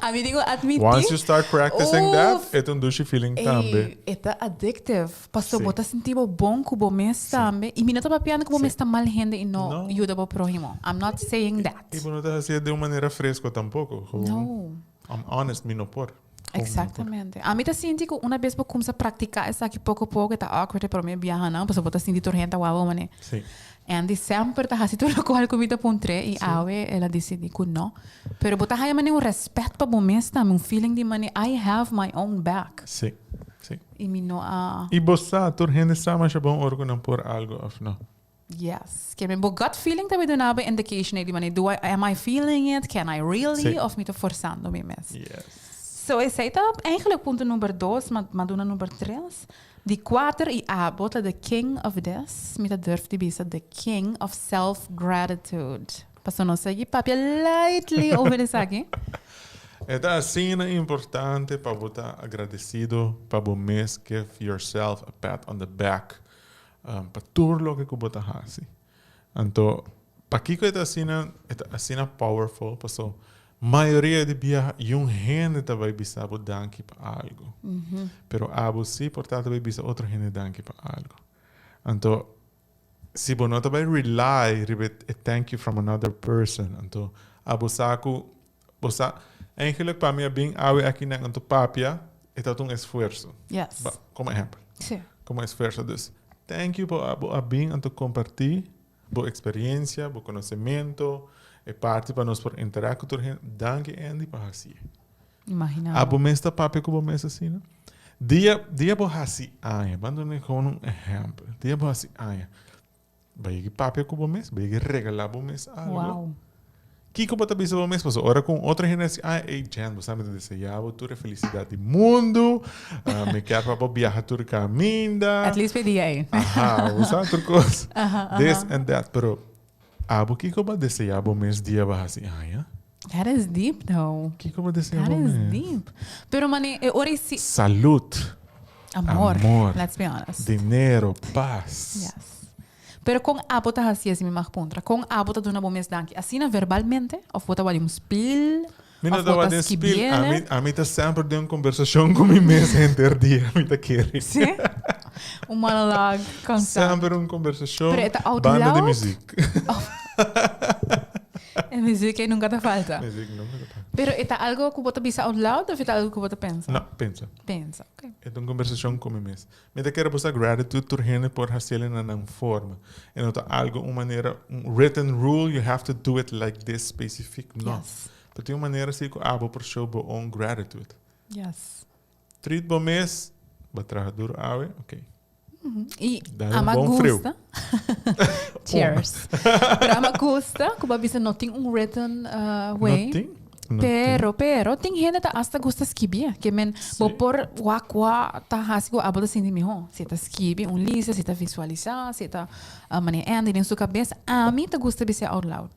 Ami digo admití. Once you start practicing that, Uf. e ta un dushi feeling tambe. Ey, e ta addictive. Paso Sí. bo ta sinti bo bon ku bo mes Sí. tambe. I mi no ta papiando ku bo Sí. mes ta mal hende i no No. yuda bo próhimo. I'm not saying that. I bo no ta hasié den un manera fresco tampoko. Gewoon, No. I'm honest, mi no por. Gewoon mi no por. Exactamente. Ami ta sinti ku una bes bo kumsa praktiká esaki poko poko e ta awkward e promé biahanan, pasobra bo ta sinti tur hende ta wou manera. Sí. Andy semper ta hasi tur lokual ku mi ta puntr'é i awe el a disidí ku no. Pero bo ta haña manera un rèspèt pa bo mes tambe, un feeling di manera I have my own back. Sí, sí. I mi no a. I bo sa, tur hende sa masha bon ora ku nan por algu òf no. Yes. Ke men bo gut feeling ta bay duna bo indication ei di manera do I, am I feeling it, can I really Sí. òf mi ta forsando mi mes. Yes. So esei ta eigenlijk punto number dos, ma ma duna number tres. Di kuater i abo ta the king of this, mi ta durf di bisa the king of self gratitude. Pasobra nos a papia lightly over esaki. E ta asina importante pa bo ta agradecido pa bo mes, give yourself a pat on the back pa tur loke ku bo ta hasi. Anto, pakiko e ta asina, e ta asina powerful? Paso mayoria di biaha yun hende ta bai bisa bo danki pa algu. Pero abo si por ta ta bai bisa otro hende danki pa algu. Anto, si bo no ta bai rely riba e thank you from another person, anto abo sa ku bo sa, eigenlijk pa mi a bin awe akinan anto papia, e ta un esfuerso. Yes. Ba, komo ehempel. Sí. Komo esfuerso. Dus, thank you pa bo a bin anto kompartí bo eksperiencia, bo konosementu, e parti pa nos por interact ku tur hende. Danki Andy pa hasié. Imagina. Abo mes ta papia ku bo mes asina? Dia, dia bo hasi aña, ban duna gewoon un ehempel. Dia bo hasi aña, Bo yegi papia ku bo mes, bo yegi regalá bo mes algo. Wow. Kiko bo ta bisa bo mes? Pasobra ora ku un otro hende a si, ah, ey Jen, bo sa mi ta deseá bo tur e felisidat di mundu, ah, mi kier pa bo biaha tur kaminda. At least p'e dia ey. Aha, bo sa tur kos. Aha, aha. This and that, pero abo kiko bo a deseá bo mes dia bo hasi aña? That is deep though. Kiko bo deseá That bo is mes? deep. Pero mane, e ora si... Salud. Amor. Amor. Let's be honest. Dinero, paz. Yes. Pero con abo ta haci esi mi mag puntra? Con abo ta duna bo mes danki? Asina verbalmente? Of bo ta wadi un spiel? Mi no Of ta bo ta wadi un spiel. skibiele? Ami, ami ta semper den un conversacion cu mi mes henter dia, mi ta kere. Sí? Un monologue constant. Semper un conversacion Pero e ta out banda di loud? muziek. E muziek ei nunca ta falta. Muziek nunca ta falta. Pero e ta algo cu bo ta bisa out loud of e ta algo cu bo ta pensa? No, pensa. Pensa, ok. E ta un conversacion cu mi mes. Mi ta kere bosa gratitude tur hende por haciel na nan forma. E no ta algo, un manera, un written rule, you have to do it like this specific. No. Yes. Pero tin un manera si cu abo por show bo own gratitude. Yes. Treat bo mes, bo traha duro awe, ok. I Dale un ama bon friu. gusta. Cheers. Pero ama gusta ku bo a bisa no tin un written uh, way. No tin. No tin. Pero, pero, tin hende ta hasta gusta skibi. Ke men, bo Sí. por wak kua ta hasi ku abo ta sinti mihó. Si ta skibi un lista, si ta visualisá, si ta uh, manera Andy den su kabes. Ami ta gusta bis'é out loud.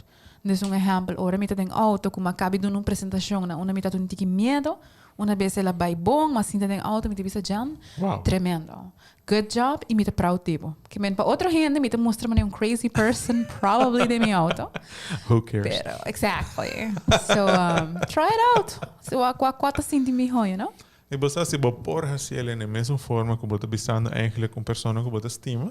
Dus un ehèmpel, ora mi ta den auto ku mi a kabi duna un presentashon na unda mi ta un tiki miedo, Una bes el a bai bon, m'a sinta den auto, mi ta bisa Jan, Wow. tremendo. Good job y mi ta proud di bo. Ke men pa otro hende mi ta mustra manera un crazy person probably den mi auto. Who cares? Pero, exactly. So, um, try it out. So, wak wak kua ta sinti miho, you know? Y bo sa si bo por haci el en e mesun forma cu bo ta bisando eigenlijk un persona cu bo ta stima,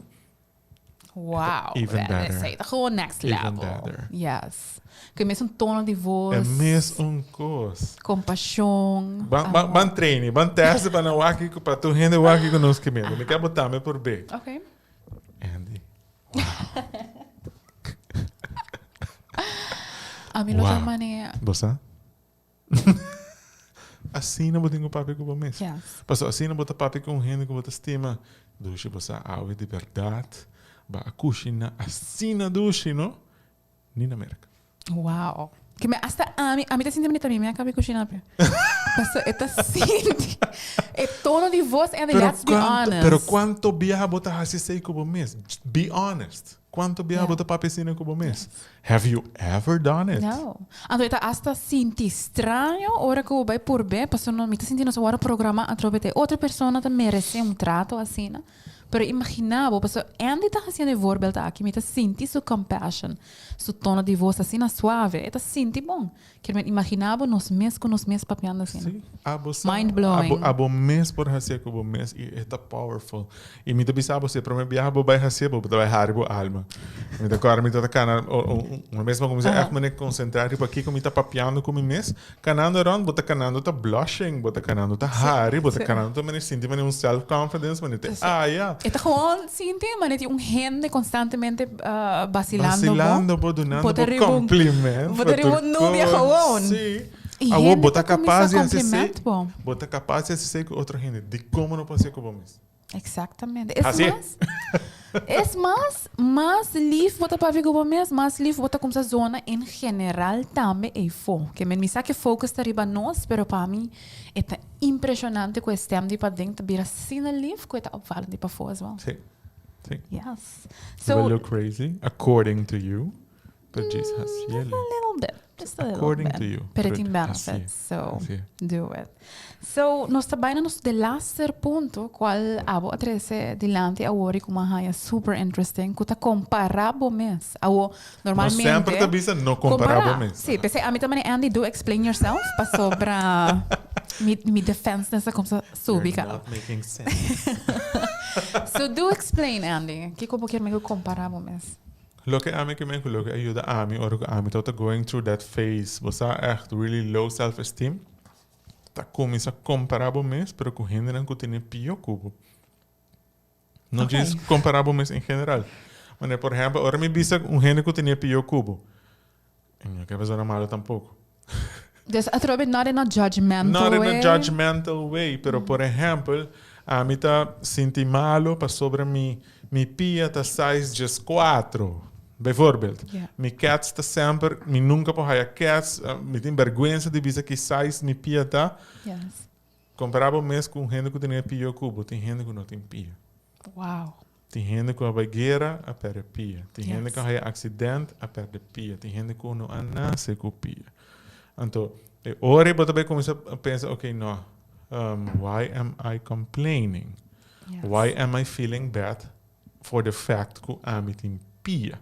Wow. Even better. Esei ta gewoon next Even level. better. Yes. Ku e mesun tono di voz. E mesun kos. Kompashon. Ban, ban, ban traini, ban teste pa nan wak kiko, pa tur hende wak kiko nos ke mende. Mi ke bo tambe por be. Ok. Andy. Ami lo ta Wow. manera. Bo sa? Asina bo tin ku papia ku bo mes. Yes. Pasobra asina bo ta papia ku un hende ku bo ta stima. Dushi bo sa awe di bèrdat. Bo a kushina asina dushi, no? Ni na Merka. Wow. Ke me hasta ami, ami ta sinti manera mi a kabi kushina pe. Paso e ta sinti e tono di voz en let's be honest. Pero kuanto biaha bo ta hasi esei ku bo mes? Be honest. Kuanto biaha bo ta papia asina ku bo mes? Have you ever done it? No. Anto e ta hasta sinti straño ora ku bo bai purbe, paso no mi ta sinti nos a wòrdu programá atrobe te otro persona ta meresé un trato asina. Pero imagina bo, pasobra Andy ta haciendo e voorbeeld aki, mi ta sinti su compassion, su tono di voz asina suave, e ta sinti bon. Kier men imagina bo nos mes cu nos mes papiando asina. Sí, abo sa. Mind blowing. Abo, abo mes por hacié cu bo mes y e ta powerful. Y mi ta bisa bo si e prome biaha bo bay hacié, bo ta bay hari bo alma. Mi ta corda mi ta cana, un mes mi a cuminsa echt mane concentra riba kico mi ta papiando cu mi mes. Kanando rond, bo ta kanando ta blushing, bo ta kanando ta hari, bo ta kanando ta manera sinti manera un self confidence, manera te aya. E ta gewoon sinti manera tin un hende constantemente basilando bo. Basilando bo, dunando bo compliment. Bo ta riba un nubia gewoon. Si. I Awor hende bo ta ta cuminsa capaz di hasi esei, compliment bo. bo ta capaz di hasi esei cu otro hende, dicon bo no por hasi cu bo mes? Exactamente. Es Así. mas, es mas, mas lief bo ta papia ku bo mes, mas lief bo ta kumsa zona en general tambe eifó. Ke men mi sa ke focus ta riba nos, pero pa mi e ta impresionante ku e stem di paden ta bira asina lief ku e ta opvallend di pafó as well. Sí, sí. Yes. Do So, I look crazy? According to you. Pero djis haciele. Just a little bit. Just a little According bit. to you. Pero it tin Pero hacié. benefits, so Hacié. do it. So, nos ta bai na nos delaster punto, cual abo a trece dilanti awor y cu mi a haya super interesting, cu ta compara bo mes. Awo, normalmente... Nos semper ta bisa no compara bo mes. Sí, p'esei ami ta mane Andy, do explain yourself, pasobra mi, mi defense a cuminsa subi You're caba. not making sense. So, do explain, Andy. Kico bo kier mi cu compara bo mes? Loke ami ke men ku loke a yuda ami ora ku ami tabata going through that phase, bo sa ègt really low self esteem, ta kuminsá kompará bo mes pero ku hendenan ku tene pió ku bo. No djis kompará bo mes en general. Manera por ehèmpel ora mi bisa un hende ku tene pió ku bo, mi no ke persona malo tampoko. Dus atrobe not in a judgmental Not way. in a judgmental way, pero por ehempel, ami ta sinti malo pasobra mi mi pia ta size 14, bijvoorbeeld. Yeah. Mi kets ta semper, mi nunca por haya kets, mi tin berguensa di bisa ki size mi pia ta. Yes. Compara bo mes cu un hende cu tene pia cu bo, tin hende cu no tin pia. Wow. Tin hende cu a bay guera a perde pia. Tin hende Yes. cu a haya accident a perde pia. Tin hende cu no a nace cu pia. Anto, e ora bo ta bay cuminsa pensa, ok, no, why am I complaining? Yes. Why am I feeling bad for the fact cu ami tin pia?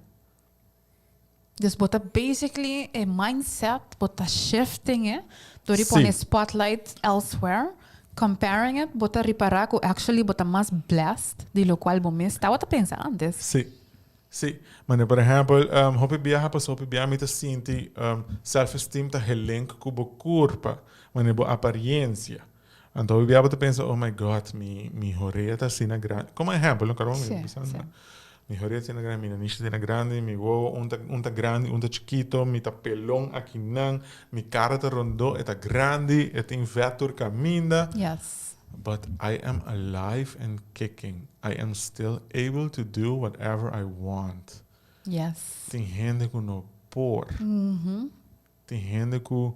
Dus bo ta basically e mindset bo ta shifting e door di pone Sí. spotlight elsewhere, comparing it, bo ta ripara cu actually bo ta mas blessed di locual bo mes tawata pensa antes. Sí. Sí. Mane por ehempel, hopi biaha paso hopi biaha mi ta sinti self-esteem ta gelink cu bo curpa, mane bo apariencia. Anto hopi biaha bo ta pensa, oh my God, mi mi horea ta asina grandi. Como ehempel, no karo mi bisa nada. Mi horea ta asina grandi, mi nanishi ta asina grandi, mi wowo un ta un ta grandi, un ta chikito, mi ta pelon akinan, mi kara ta rondó, e ta grandi, e tin vèt tur kaminda. Yes. But I am alive and kicking. I am still able to do whatever I want. Yes. Tin hende ku no por. Tin hende ku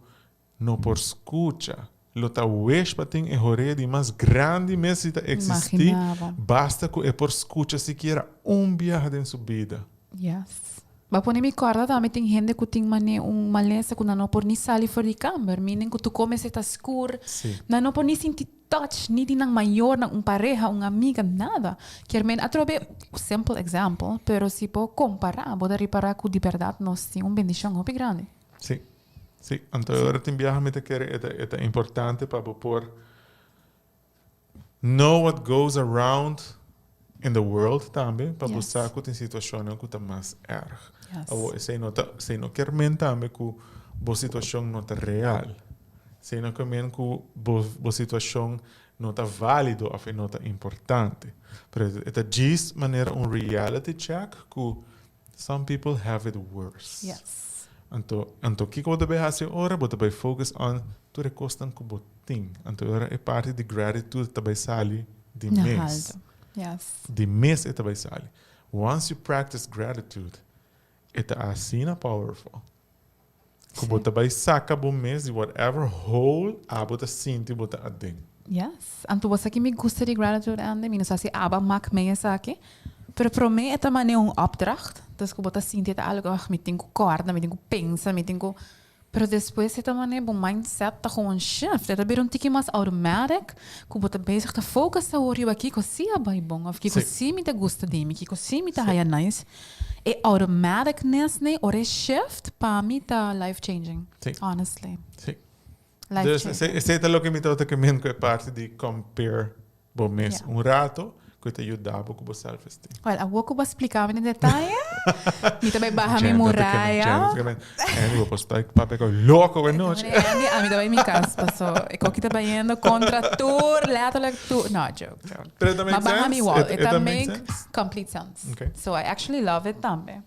No por scucha. Lo ta wish pa tin e horea di mas grandi mes si ta existi, Imagina bo. basta cu e por scucha sikiera un biaha den su bida. Yes. Ba pone mi corda tambe tin hende cu tin mane un malesa cu nan no por ni sali for di camber, meaning cu tu come se ta scur, Si. nan no por ni sinti touch ni di nan mayornan, un pareha, un amiga, nada. Kier men atrobe, simple example, pero si bo compara, bo ta ripara cu di berdad nos tin un bendicion hopi grandi. Si. Sí, anto e ora tin biaha mi ta kere e ta e ta importante pa bo por know what goes around in the world tambe, pa bo sa ku tin situashonnan ku ta mas erg. Awor esei no ta esei no kier men tambe ku bo situashon no ta real. Esei no kier men ku bo bo situashon no ta válido òf e no ta importante. Pero e ta djis manera un reality check ku Some people have it worse. Yes. Anto, anto kiko bo ta bay haci ora? Bo ta bay focus on tur e cosnan cu bo tin. Anto ora e parti di gratitude ta bay sali di Na mes. halto. Yes. Di mes e ta bay sali. Once you practice gratitude, e ta asina powerful. Ku bo ta bai saka bo mes di whatever hole abo ta sinti bo ta aden. Yes. Anto bo sa ki mi gusta di gratitude, Andy? Mi no sa si abo a mak mee esaki. Pero prome e ta mane un opdracht. Dus ku bo ta sinti e ta algo, ach, mi tin ku kòrda, mi tin ku pensa, mi tin ku. Pero despues e ta mane bo mindset ta gewoon shift. E ta bira un tiki mas automatic ku bo ta bezig ta focus awor riba kiko si a bai bon of kiko si mi ta gusta di mi, kiko si mi ta haya nice. E automaticness nei ora e shift pa mi ta life changing. Honestly. Sí. Life changing. Dus esei ta loke mi tabata ke men ku e parti di compare bo mes un rato ku ta yuda bo ku bo self esteem. Well, awor ku bo a splika mi den detaye, mi ta bai baha mi muraya. Andy, bo por sta papia ku loko awe nochi. Andy, ami ta bai mi kas paso e koki ta bayendo kontra tur, letterlijk tur. No, joke, joke. Pero e ta make Ma baha mi sense? wall. E E ta ta make make sense? complete sense. Okay. So I actually love it tambe.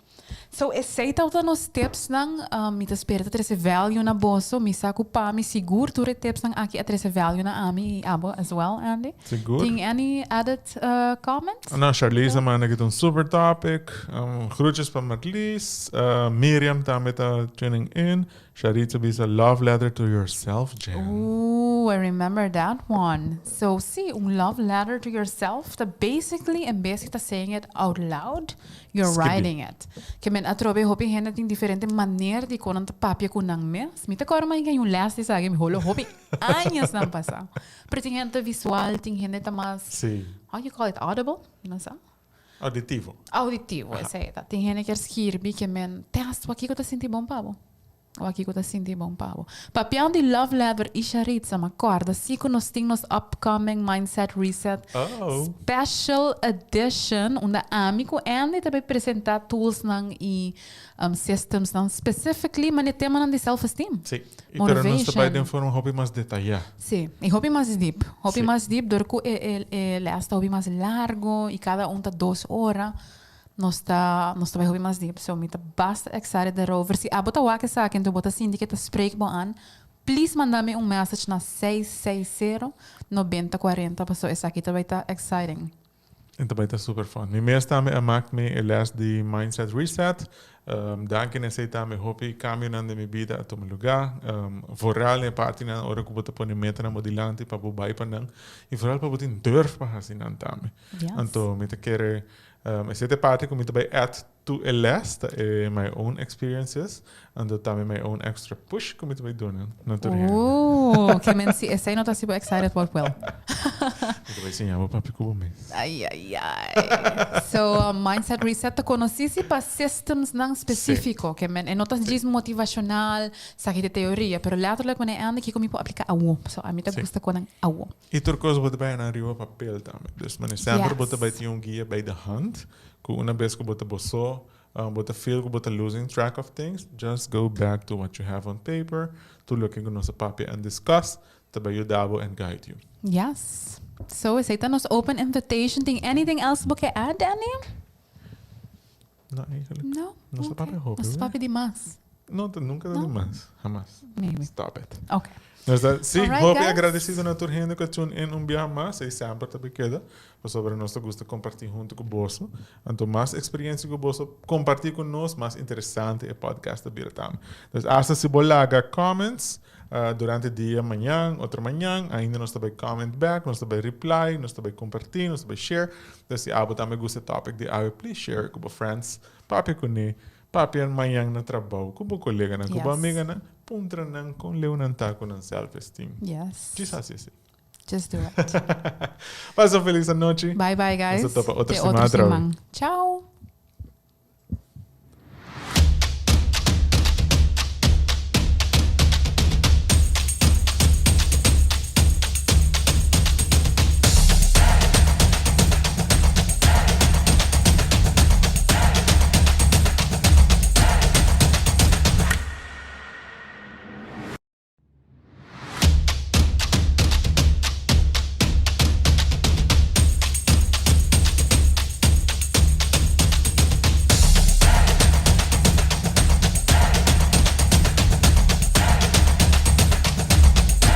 So esei tabata nos tipsnan. Mi ta spera ta trese value na boso. Mi sa ku pa mi sigur tur e tipsnan aki a trese value na ami i abo as well, Andy. Sigur. Tin any added comments? No, Charlize a manda ki ta un super topic. Groetjes pa Marlies. Miriam tambe ta tuning in. Sharitza bisa love letter to yourself, Jen. Ooh, I remember that one. So sí, un love letter to yourself ta basically en bes di ta saying it out loud, you're Skibi. writing it. Ke men atrobe hopi hende tin diferente maner di kon nan ta papia ku nan mes. Mi ta kòrda mi a haña un lès di esaki, mi holo hopi añasnan pasá. Pero tin hende ta visual, tin hende ta mas, Sí. how you call it, audible? Mi no sa. Auditivo. Auditivo, esei ta. Tin hende kier skirbi ke men test wak kiko ta sinti bon pa bo. Wak kiko ta sinti bon pa bo. Papiando di love letter i Sharitza, ma kòrda si ku nos tin nos upcoming Mindset Reset Oh. Special Edition unda ami ku Andy ta bai presentá toolsnan i systemsnan specifically mane temanan di self esteem. Sí. I pero nos ta bai Motivation. den forma hopi mas detayá. Sí, i hopi mas deep. Hopi Sí. mas deep dor ku e e e les ta hopi mas largo i kada un ta dos ora. Nos ta nos ta bai hopi mas deep. So mi ta basta excited daarover. Si abo ta wak esaki enton bo ta sinti ke ta spreek bo an, please manda mi un message na 660 90 40 paso esaki ta bai ta exciting. E ta bai ta super fun. Mi mes tambe a mak mi e les di Mindset Reset. Danki na esei tambe hopi kambionan den mi bida a tuma lugá. Vooral e partinan ora ku bo ta pone metanan bo dilanti pa bo bai pa nan i vooral pa bo tin durf pa hasi nan tambe. Anto mi ta kere esei ta e parti ku mi ta bai add to e les, ta e my own experiences, anto tambe my own extra push ku mi ta bai duna na tur hende. Ooh, ke men si esei no ta hasi bo excited, what will? Mi ta bai siña bo papia ku bo mes. Ai, ai, ai. So, Mindset Reset ta konosí si pa systemsnan spesífiko, ke men e no ta djis motivacional, saki di teoria, pero letterlijk wanneer Andy kiko mi por apliká awo. So, ami ta gusta kon nan awo. I tur kos bo ta bai nan riba papel tambe. Dus manera semper bo ta bai tin un guia bij de hand. Ku una bes ku bo ta bo so, bo ta feel ku bo ta losing track of things, just go back to what you have on paper, tur loke ku nos a papia and discuss ta bai yuda bo and guide you. Yes. So esei ta nos open invitation. Tin anything else bo ke add, Danny? No, eigenlijk. No? Nos ta papia hopi, Nos ta papia di mas. No, ta nunca ta di mas. Hamas. Maybe. Stop it. Okay. Nos ta, sí, Alright, hopi guys. agradecido na tur hende ku a tune in un biaha mas. Ei semper ta keda. Pasobra nos ta gusta comparti hunto ku boso. Anto mas experiencia ku boso comparti ku nos, mas interesante e podcast ta bira tambe. Dus hasta si bo laga comments, Durante dia mañan, otro mañan, ainda nos ta bai comment back, nos ta bai reply, nos ta bai comparti, nos ta bai share. Dus si abo tambe gusta e topic di awe, please share cu bo friends, papia cune, papia mañan na trabou cu bo coleganan, cu bo amiganan, puntra nan con leu nan ta cu nan self esteem. Yes. Djis haci esey. Just do it. Pasa un feliz anochi. Bye bye guys. Nos ta topa otro Te siman otro atrobe. siman. Ciao.